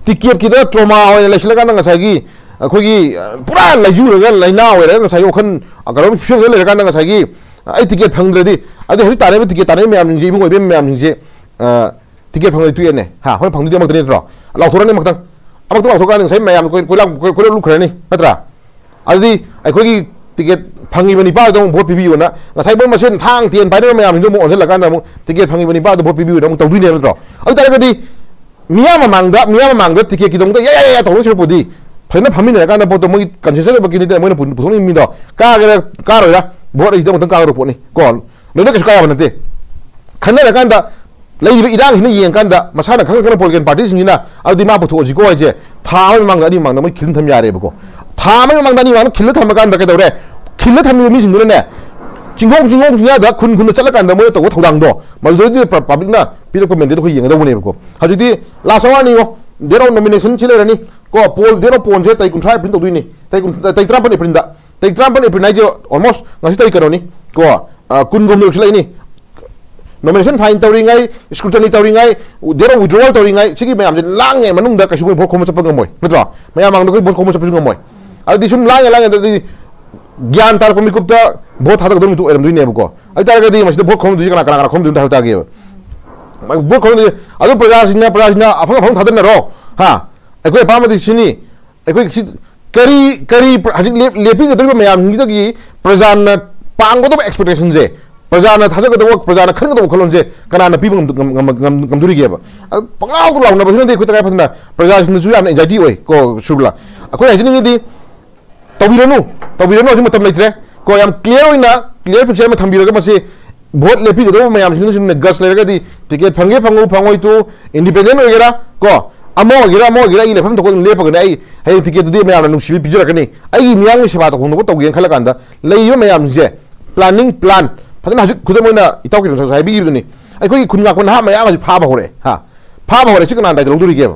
ticketꯀꯤꯗ trauma ꯑꯣꯏꯅ ꯂꯩꯁꯤꯜꯂꯀꯥꯟꯗ ꯉꯁꯥꯏꯒꯤ ꯑꯩꯈꯣꯏꯒꯤ ꯑ, ꯄꯨꯔꯥ ꯂꯩꯖꯨꯔꯒ ꯂꯩꯅꯥ ꯑꯣꯏꯔꯒ ꯉꯁꯥꯏꯒꯤ ꯋꯥꯈꯜ ꯑ, ꯀꯩꯅꯣ ꯐꯤꯕꯝꯗ ꯂꯩꯔꯀꯥꯟꯗ ꯉꯁꯥꯏꯒꯤ ꯑ, ꯑꯩ ticket ꯐꯪꯗ꯭ꯔꯗꯤ, ꯑꯗꯩ ꯍꯧꯖꯤꯛ ꯇꯥꯟꯅꯔꯤꯕ ticket ꯇꯥꯟꯅꯔꯤꯕ ꯃꯌꯥꯝꯁꯤꯡꯁꯦ, ꯏꯕꯨꯡ ꯑꯣꯏꯕ ꯃꯌꯥꯝꯁꯤꯡꯁꯦ ꯑ, ticket ꯐꯪꯗ꯭ꯔꯗꯤ ꯇꯣꯛꯑꯦꯅꯦ꯫ ꯍꯥ, ꯍꯣꯏ, ꯐꯪꯗꯣꯏꯗꯤ ꯑꯃꯛꯇꯅꯤ ꯅꯠꯇ꯭ꯔꯣ? ꯂꯥꯎꯊꯣꯔꯛꯑꯅꯤ ꯑꯃꯛꯇꯪ꯫ ꯑꯃꯛꯇꯪ ꯂꯥꯎꯊꯣꯛꯀꯥꯟꯗ ꯉꯁꯥꯏ ꯃꯌꯥꯝ ꯀꯣꯏ- ꯀꯣꯏꯂꯥꯡ ꯀꯣꯏ- ꯀꯣꯏꯔ ꯂꯨꯞꯈ꯭ꯔꯅꯤ ꯅꯠꯇ꯭ꯔꯥ? ꯑꯗꯨꯗꯤ ꯑꯩꯈꯣꯏꯒꯤ ticket ꯐꯪꯉꯤꯕ ꯅꯤꯄꯥꯗꯨꯗ ꯑꯃꯨꯛ vote ꯄꯤꯕꯤꯌꯨꯅ, ꯉꯁꯥꯏ ꯃꯣꯏ ꯃꯁꯦꯟ ꯊꯥꯡ ꯇꯦꯟ ꯄꯥꯏꯅꯕ ꯃꯌꯥꯝꯁꯤꯡꯗꯣ ꯑꯃꯨꯛ ꯑꯣꯟꯁꯤꯜꯂꯀꯥꯟꯗ ꯑꯃꯨꯛ ticket ꯐꯪꯉꯤꯕ ꯅꯤꯄꯥꯗꯨ vote ꯄꯤꯕꯤꯌꯨꯅ ꯑꯃꯨꯛ ꯇꯧꯗꯣꯏꯅꯦꯕ ꯅꯠꯇ꯭ꯔꯣ? ꯑꯗꯨ ꯇꯥꯔꯒꯗꯤ ꯃꯤꯌꯥꯝ ꯃꯃꯥꯡꯗ, ꯃꯤꯌꯥꯝ ꯃꯃꯥꯡꯗ ticketꯀꯤꯗꯃꯛꯇ ꯌꯥ ꯌꯥ ꯌꯥ ꯇꯧꯗꯣꯏ ꯁꯔꯨꯛꯄꯨꯗꯤ, ꯐꯖꯅ ꯐꯝꯃꯤꯟꯅꯔꯀꯥꯟꯗ ꯄꯣꯠꯇꯣ ꯃꯣꯏꯒꯤ consensus ꯑꯣꯏꯕ candidate ꯑꯃ ꯃꯣꯏꯅ ꯄꯨ- ꯄꯨꯊꯣꯛꯅꯤꯡꯕ ꯃꯤꯗꯣ ꯀꯥꯒꯦꯔꯥ ꯀꯥꯔꯣꯏꯔꯥ, vote ꯑꯁꯤꯗ ꯑꯃꯨꯛꯇꯪ ꯀꯥꯒꯗꯕ ꯄꯣꯠꯅꯤ ꯀꯣ꯫ ꯂꯣꯏꯅ ꯀꯩꯁꯨ ꯀꯥ ꯌꯥꯕ ꯅꯠꯇꯦ꯫ ꯈꯟꯅꯔꯀꯥꯟꯗ ꯂꯩꯔꯤꯕ ꯏꯔꯥꯡꯁꯤꯅ ꯌꯦꯡꯉꯀꯥꯟꯗ ꯃꯁꯥꯅ ꯈꯪꯅ ꯈꯪꯅ political partyꯁꯤꯡꯁꯤꯅ ꯑꯗꯨꯗꯤ ꯃꯥ ꯄꯨꯊꯣꯛꯑꯁꯤꯀꯣ ꯍꯥꯏꯁꯦ, ꯊꯥ ꯑꯃꯒꯤ ꯃꯃꯥꯡꯗ, ꯑꯅꯤ ꯃꯃꯥꯡꯗ ꯃꯣꯏ ꯈꯤꯜ ꯊꯝ ꯌꯥꯔꯦꯕꯀꯣ꯫ ꯊꯥ ꯑꯃꯒꯤ ꯃꯃꯥꯡꯗ, ꯑꯅꯤ ꯃꯃꯥꯡꯗ ꯈꯤꯜꯂ ꯊꯝꯃꯀꯥꯟꯗ ꯀꯩꯗꯧꯔꯦ? ꯈꯤꯜꯂ ꯊꯝꯃꯤꯕ ꯃꯤꯁꯤꯡꯗꯨꯅꯅꯦ, ꯆꯤꯡꯈꯣꯡ ꯆꯤꯡꯈꯣꯡ ꯆꯤꯡꯌꯥꯗ ꯈꯨꯟ ꯈꯨꯟꯗ ꯆꯠꯂꯀꯥꯟꯗ ꯃꯣꯏꯅ ꯇꯧꯕ ꯊꯧꯗꯥꯡꯗꯣ, ꯃꯗꯨꯗꯩꯗꯤ ꯄ- publicꯅ ꯄꯤꯔꯛꯄ mandateꯇꯣ ꯑꯩꯈꯣꯏ ꯌꯦꯡꯒꯗꯧꯕꯅꯦꯕꯀꯣ꯫ ꯍꯧꯖꯤꯛꯇꯤ last hourꯅꯤꯉꯣ, date of nominationꯁꯤ ꯂꯩꯔꯅꯤ ꯀꯣ꯫ Poll, date of pollꯁꯦ ꯇꯥꯔꯤꯛ ꯀꯨꯟꯊ꯭ꯔꯥ April ꯇꯧꯗꯣꯏꯅꯤ꯫ ꯇꯥꯔꯤꯛ ꯀꯨꯟ- ꯇꯥꯔꯤꯛ ꯇꯔꯥꯃꯥꯄꯟ Aprilꯗ, ꯇꯥꯔꯤꯛ ꯇꯔꯥꯃꯥꯄꯟ April ꯍꯥꯏꯁꯦ almost ꯉꯁꯤ ꯇꯥꯔꯤꯛ ꯀꯩꯅꯣꯅꯤ ꯀꯣ, ꯑ, ꯀꯨꯟꯒꯨꯝꯕ ꯌꯧꯁꯤꯜꯂꯛꯏꯅꯤ꯫ Nomination file ꯇꯧꯔꯤꯉꯩ, scrutiny ꯇꯧꯔꯤꯉꯩ, date of withdrawal ꯇꯧꯔꯤꯉꯩ, ꯁꯤꯒꯤ ꯃꯌꯥꯝꯁꯦ ꯂꯥꯡꯉꯦ ꯃꯅꯨꯡꯗ ꯀꯩꯁꯨ ꯃꯣꯏ vote ꯈꯣꯝꯕ ꯆꯠꯄ ꯉꯝꯃꯣꯏ, ꯅꯠꯇ꯭ꯔꯣ? ꯃꯌꯥꯝ ꯃꯥꯡꯗ ꯑꯩꯈꯣꯏ vote ꯈꯣꯝꯕ ꯆꯠꯄꯁꯨ ꯉꯝꯃꯣꯏ꯫ ꯑꯗꯨꯗꯤ ꯁꯨꯝ ꯂꯥꯡꯉꯦ ꯂꯥꯡꯉꯦ, ꯑꯗꯨꯗꯤ ꯒ꯭ꯌꯥꯟ ꯇꯥꯔꯛꯄ ꯃꯤꯀꯨꯞꯇ vote ꯊꯥꯗꯒꯗꯧꯕ ꯃꯤꯗꯨ ꯑꯣꯏꯔꯝꯗꯣꯏꯅꯦꯕꯀꯣ꯫ ꯑꯗꯨ ꯇꯥꯔꯒꯗꯤ ꯃꯁꯤꯗ vote ꯈꯣꯝꯗꯣꯏꯁꯦ ꯀꯅꯥ ꯀꯅꯥ ꯀꯅꯥ ꯈꯣꯝꯗꯣꯏꯅꯣ ꯍꯥꯏꯕ ꯇꯥꯒꯦꯕ꯫ Vote ꯈꯣꯝꯗꯣꯏꯁꯦ ꯑꯗꯨ ꯄ꯭ꯔꯖꯥꯁꯤꯡꯅ, ꯄ꯭ꯔꯖꯥꯁꯤꯡꯅ ꯑꯐꯪ ꯑꯐꯪ ꯊꯥꯗꯅꯔꯣ, ꯍꯥ? ꯑꯩꯈꯣꯏ ꯑꯄꯥꯝꯕꯗꯤ ꯁꯤꯅꯤ꯫ ꯑꯩꯈꯣꯏ ꯁꯤ ꯀꯔꯤ, ꯀꯔꯤ ꯄ꯭ꯔ- ꯍꯧꯖꯤꯛ ꯂꯦꯞ- ꯂꯦꯞꯄꯤꯒꯗꯧꯔꯤꯕ ꯃꯌꯥꯝꯁꯤꯡꯁꯤꯗꯒꯤ ꯄ꯭ꯔꯖꯥꯅ ꯄꯥꯡꯒꯗꯧꯕ expectationꯁꯦ, ꯄ꯭ꯔꯖꯥꯅ ꯊꯥꯖꯒꯗꯧꯕ, ꯄ꯭ꯔꯖꯥꯅ ꯈꯟꯒꯗꯧꯕ ꯋꯥꯈꯜꯂꯣꯟꯁꯦ ꯀꯅꯥꯅ ꯄꯤꯕ ꯉꯝ- ꯉꯝ- ꯉꯝ- ꯉꯝꯗꯣꯔꯤꯒꯦꯕ? ꯑꯗꯨ ꯄꯪꯂꯥꯎꯗ ꯂꯥꯎꯅꯕꯁꯤꯅꯗꯤ ꯑꯩꯈꯣꯏ ꯇꯉꯥꯏ ꯐꯗꯅ ꯄ꯭ꯔꯖꯥꯁꯤꯡꯗꯁꯨ ꯌꯥꯝꯅ anxiety ꯑꯣꯏ ꯀꯣ, ꯁꯨꯔꯕꯂꯥ꯫ ꯑꯩꯈꯣꯏꯅ ꯍꯥꯏꯖꯅꯤꯡꯉꯤꯗꯤ, ꯇꯧꯕꯤꯔꯅꯨ, ꯇꯧꯕꯤꯔꯅꯨ, ꯍꯧꯖꯤꯛ ꯃꯇꯝ ꯂꯩꯇ꯭ꯔꯦ ꯀꯣ꯫ ꯌꯥꯝ clear ꯑꯣꯏꯅ, clear picture ꯑꯃ ꯊꯝꯕꯤꯔꯒ, ꯃꯁꯤ vote ꯂꯦꯞꯄꯤꯒꯗꯧꯕ ꯃꯌꯥꯝꯁꯤꯡꯗꯨꯁꯨ guts ꯂꯩꯔꯒꯗꯤ, ticket ꯐꯪꯒꯦ ꯐꯪꯉꯨ, ꯐꯪꯉꯣꯏ ꯇꯨ, independent ꯑꯣꯏꯒꯦꯔꯥ ꯀꯣ, ꯑꯃ ꯑꯣꯏꯒꯦꯔꯥ, ꯑꯃ ꯑꯣꯏꯒꯦꯔꯥ, ꯑꯩ ꯂꯦꯞꯐꯝ ꯊꯣꯛꯄ ꯑꯗꯨꯝ ꯂꯦꯞꯄꯒꯅꯤ꯫ ꯑꯩ ꯍꯌꯦꯡ ticketꯇꯨꯗꯤ ꯃꯌꯥꯝꯅ ꯅꯨꯡꯁꯤꯕꯤ ꯄꯤꯖꯔꯛꯀꯅꯤ꯫ ꯑꯩꯒꯤ ꯃꯤꯌꯥꯝꯒꯤ ꯁꯦꯕꯥ ꯇꯧꯐꯝ ꯊꯣꯛꯄ ꯇꯧꯒꯦꯅ ꯈꯜꯂ ꯀꯥꯟꯗ, ꯂꯩꯔꯤꯕ ꯃꯌꯥꯝꯁꯦ planning, plan ꯐꯖꯅ, ꯍꯧꯖꯤꯛ ꯈꯨꯗꯝ ꯑꯣꯏꯅ ꯏꯇꯥꯎ ꯀꯤꯔꯟ ꯉꯁꯥꯏ ꯍꯥꯏꯕꯤꯈꯤꯕꯗꯨꯅꯤ, ꯑꯩꯈꯣꯏꯒꯤ ꯈꯨꯟ ꯉꯥꯛꯄ ꯅꯍꯥ ꯃꯌꯥꯝ ꯑꯁꯤ ꯐꯥꯕ ꯍꯧꯔꯛꯑꯦ, ꯍꯥ, ꯐꯥꯕ ꯍꯧꯔꯛꯑꯦ꯫ ꯁꯤ ꯀꯅꯥꯅ ꯗꯥꯏꯇ ꯂꯧꯗꯣꯔꯤꯒꯦꯕ?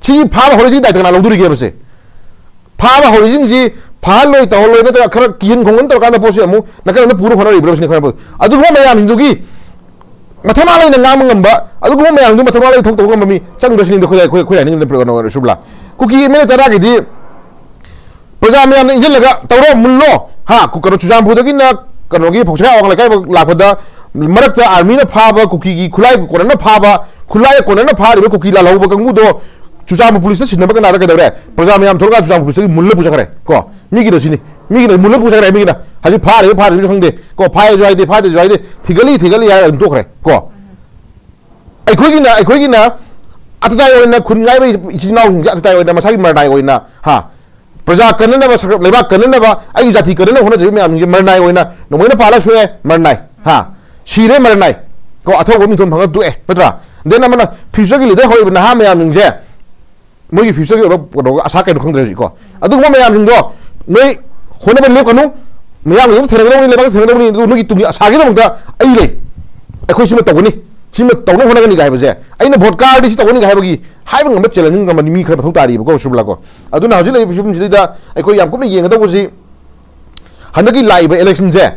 ꯁꯤꯒꯤ ꯐꯥꯕ ꯍꯧꯔꯛꯏꯁꯤꯒꯤ ꯗꯥꯏꯇ ꯀꯅꯥ ꯂꯧꯗꯣꯔꯤꯒꯦꯕꯁꯦ? ꯐꯥꯕ ꯍꯧꯔꯤꯁꯤꯡꯁꯤ ꯐꯥꯍꯜꯂꯣꯏ ꯇꯧꯍꯜꯂꯣꯏ ꯅꯠꯇ꯭ꯔꯒ ꯈꯔ ꯀꯤꯍꯟ ꯈꯣꯡꯍꯟ ꯇꯧꯔꯀꯥꯟꯗ ꯄꯣꯠꯁꯤ ꯑꯃꯨꯛ ꯅꯥꯀꯟ ꯑꯃꯗ ꯄꯨꯅ ꯍꯣꯠꯅꯔꯤꯕ꯭ꯔꯥ ꯁꯤꯅꯤ ꯈꯔ ꯄꯣꯠ꯫ ꯑꯗꯨꯒꯨꯝꯕ ꯃꯌꯥꯝꯁꯤꯡꯗꯨꯒꯤ ꯃꯊꯧꯅꯥ ꯂꯩꯅ ꯉꯥꯡꯕ ꯉꯝꯕ, ꯑꯗꯨꯒꯨꯝꯕ ꯃꯌꯥꯝꯗꯨ ꯃꯊꯧꯅꯥ ꯂꯩꯅ ꯊꯣꯛ ꯇꯧꯕ ꯉꯝꯕ ꯃꯤ ꯆꯪꯗ꯭ꯔꯁꯤꯅꯤ ꯑꯩꯈꯣꯏ, ꯑꯩꯈꯣꯏ, ꯑꯩꯈꯣꯏ ꯍꯥꯏꯅꯤꯡꯉꯤꯗ ꯀꯩꯅꯣ ꯁꯨꯕ꯭ꯂꯥ꯫ ꯀꯨꯀꯤ ꯑꯦꯝ ꯑꯦꯜ ꯑꯦ ꯇꯔꯥꯒꯤꯗꯤ ꯄ꯭ꯔꯖꯥ ꯃꯌꯥꯝꯅ ꯏꯟꯁꯤꯜꯂꯒ ꯇꯧꯔꯣ, ꯃꯨꯜꯂꯣ, ꯍꯥ, ꯀꯩꯅꯣ, ꯆꯨꯔꯆꯥꯟꯄꯨꯔꯗꯒꯤꯅ ꯀꯩꯅꯣꯒꯤ ꯐꯧꯁꯥ ꯑꯋꯥꯡ ꯂꯩꯀꯥꯏ ꯂꯥꯛꯄꯗ ꯃꯔꯛꯇ ꯑꯥꯔꯃꯤꯅ ꯐꯥꯕ ꯀꯨꯀꯤꯒꯤ ꯈꯨꯠꯂꯥꯏ ꯀꯣꯟꯅꯅ ꯐꯥꯕ, ꯈꯨꯠꯂꯥꯏ ꯀꯣꯟꯅꯅ ꯐꯥꯔꯤꯕ ꯀꯨꯀꯤ ꯂꯥꯜꯍꯧꯕ ꯀꯥꯡꯕꯨꯗꯣ ꯆꯨꯔꯆꯥꯟꯄꯨꯔ ꯄꯨꯂꯤꯁꯇ ꯁꯤꯟꯅꯕ ꯀꯅꯥꯗ ꯀꯩꯗꯧꯔꯦ? ꯄ꯭ꯔꯖꯥ ꯃꯌꯥꯝ ꯊꯣꯛꯂꯒ ꯆꯨꯔꯆꯥꯟꯄꯨꯔ ꯄꯨꯂꯤꯁꯇꯒꯤ ꯃꯨꯜꯂ ꯄꯨꯆꯠꯈ꯭ꯔꯦ ꯀꯣ꯫ ꯃꯤꯒꯤꯗꯣ ꯁꯤꯅꯤ, ꯃꯤꯒꯤꯅ ꯃꯨꯜꯂ ꯄꯨꯆꯠꯈ꯭ꯔꯦ꯫ ꯃꯤꯒꯤꯅ ꯍꯧꯖꯤꯛ ꯐꯥꯔꯤꯕ ꯐꯥꯗ꯭ꯔꯤꯕꯁꯨ ꯈꯪꯗꯦ ꯀꯣ, ꯐꯥꯏꯁꯨ ꯍꯥꯏꯗꯦ, ꯐꯥꯗꯦꯁꯨ ꯍꯥꯏꯗꯦ, ꯊꯤꯒꯠꯂꯤ ꯊꯤꯒꯠꯂꯤ ꯍꯥꯏꯔꯒ ꯑꯗꯨꯝ ꯇꯣꯛꯈ꯭ꯔꯦ ꯀꯣ꯫ ꯑꯩꯈꯣꯏꯒꯤꯅ, ꯑꯩꯈꯣꯏꯒꯤꯅ ꯑꯇꯇꯥꯏ ꯑꯣꯏꯅ ꯈꯨꯟ ꯉꯥꯏꯕ ꯏꯆꯤꯟ ꯏꯅꯥꯎꯁꯤꯡꯁꯦ ꯑꯇꯇꯥꯏ ꯑꯣꯏꯅ ꯃꯁꯥꯒꯤ ꯃꯔꯅꯥꯏ ꯑꯣꯏꯅ, ꯍꯥ, ꯄ꯭ꯔꯖꯥ ꯀꯟꯅꯅꯕ, ꯁꯔꯀꯥꯔ, ꯂꯩꯕꯥꯛ ꯀꯟꯅꯅꯕ, ꯑꯩꯒꯤ ꯖꯥꯇꯤ ꯀꯟꯅꯅꯕ ꯍꯣꯠꯅꯖꯔꯤꯕ ꯃꯌꯥꯝꯁꯤꯡꯁꯦ ꯃꯔꯅꯥꯏ ꯑꯣꯏꯅ ꯅꯣꯡꯃꯩꯅ ꯄꯥꯜꯂ ꯁꯣꯛꯑꯦ, ꯃꯔꯅꯥꯏ, ꯍꯥ, ꯁꯤꯔꯦ, ꯃꯔꯅꯥꯏ ꯀꯣ, ꯑꯊꯧꯕ ꯃꯤꯡꯊꯣꯟ ꯐꯪꯉ ꯇꯣꯛꯑꯦ, ꯅꯠꯇ꯭ꯔꯥ? Then ꯑꯃꯅ future ꯒꯤ leader ꯍꯧꯔꯛꯏꯕ ꯅꯍꯥ ꯃꯌꯥꯝꯁꯤꯡꯁꯦ ꯃꯣꯏꯒꯤ future ꯒꯤ ꯑꯣꯏꯕ ꯀꯩꯅꯣꯒ ꯑꯁꯥ ꯀꯩꯅꯣ ꯈꯪꯗ꯭ꯔꯦ ꯍꯧꯖꯤꯛꯀꯣ꯫ ꯑꯗꯨꯒꯨꯝꯕ ꯃꯌꯥꯝꯁꯤꯡꯗꯣ ꯅꯣꯏ ꯍꯣꯠꯅꯕ ꯂꯦꯞꯀꯅꯨ꯫ ꯃꯌꯥꯝꯒꯤ ꯑꯗꯨꯝ ꯊꯦꯡꯅꯒꯗꯕꯅꯤ, ꯂꯩꯕꯥꯛꯇ ꯊꯦꯡꯅꯒꯗꯕꯅꯤ꯫ ꯑꯗꯨ ꯅꯣꯏꯒꯤ ꯇꯨꯡꯒꯤ ꯑꯁꯥꯒꯤꯗꯃꯛꯇ ꯑꯩ ꯂꯩ, ꯑꯩꯈꯣꯏ ꯁꯤꯃ ꯇꯧꯒꯅꯤ, ꯁꯤꯃ ꯇꯧꯅꯕ ꯍꯣꯠꯅꯒꯅꯤꯒ ꯍꯥꯏꯕꯁꯦ, ꯑꯩꯅ vote ꯀꯥꯔꯗꯤ ꯁꯤ ꯇꯧꯒꯅꯤꯒ ꯍꯥꯏꯕꯒꯤ ꯍꯥꯏꯕ ꯉꯝꯕ, challenge ꯉꯝꯕ ꯃꯤ ꯈꯔ ꯃꯊꯧ ꯇꯥꯔꯤꯕꯀꯣ ꯁꯨꯕ꯭ꯂꯥꯀꯣ꯫ ꯑꯗꯨꯅ ꯍꯧꯖꯤꯛ ꯂꯩꯔꯤꯕ ꯐꯤꯕꯝꯁꯤꯗꯩꯗ ꯑꯩꯈꯣꯏ ꯌꯥꯝ ꯀꯨꯞꯅ ꯌꯦꯡꯒꯗꯧꯕꯁꯤ ꯍꯟꯗꯛꯀꯤ ꯂꯥꯛꯏꯕ election ꯁꯦ,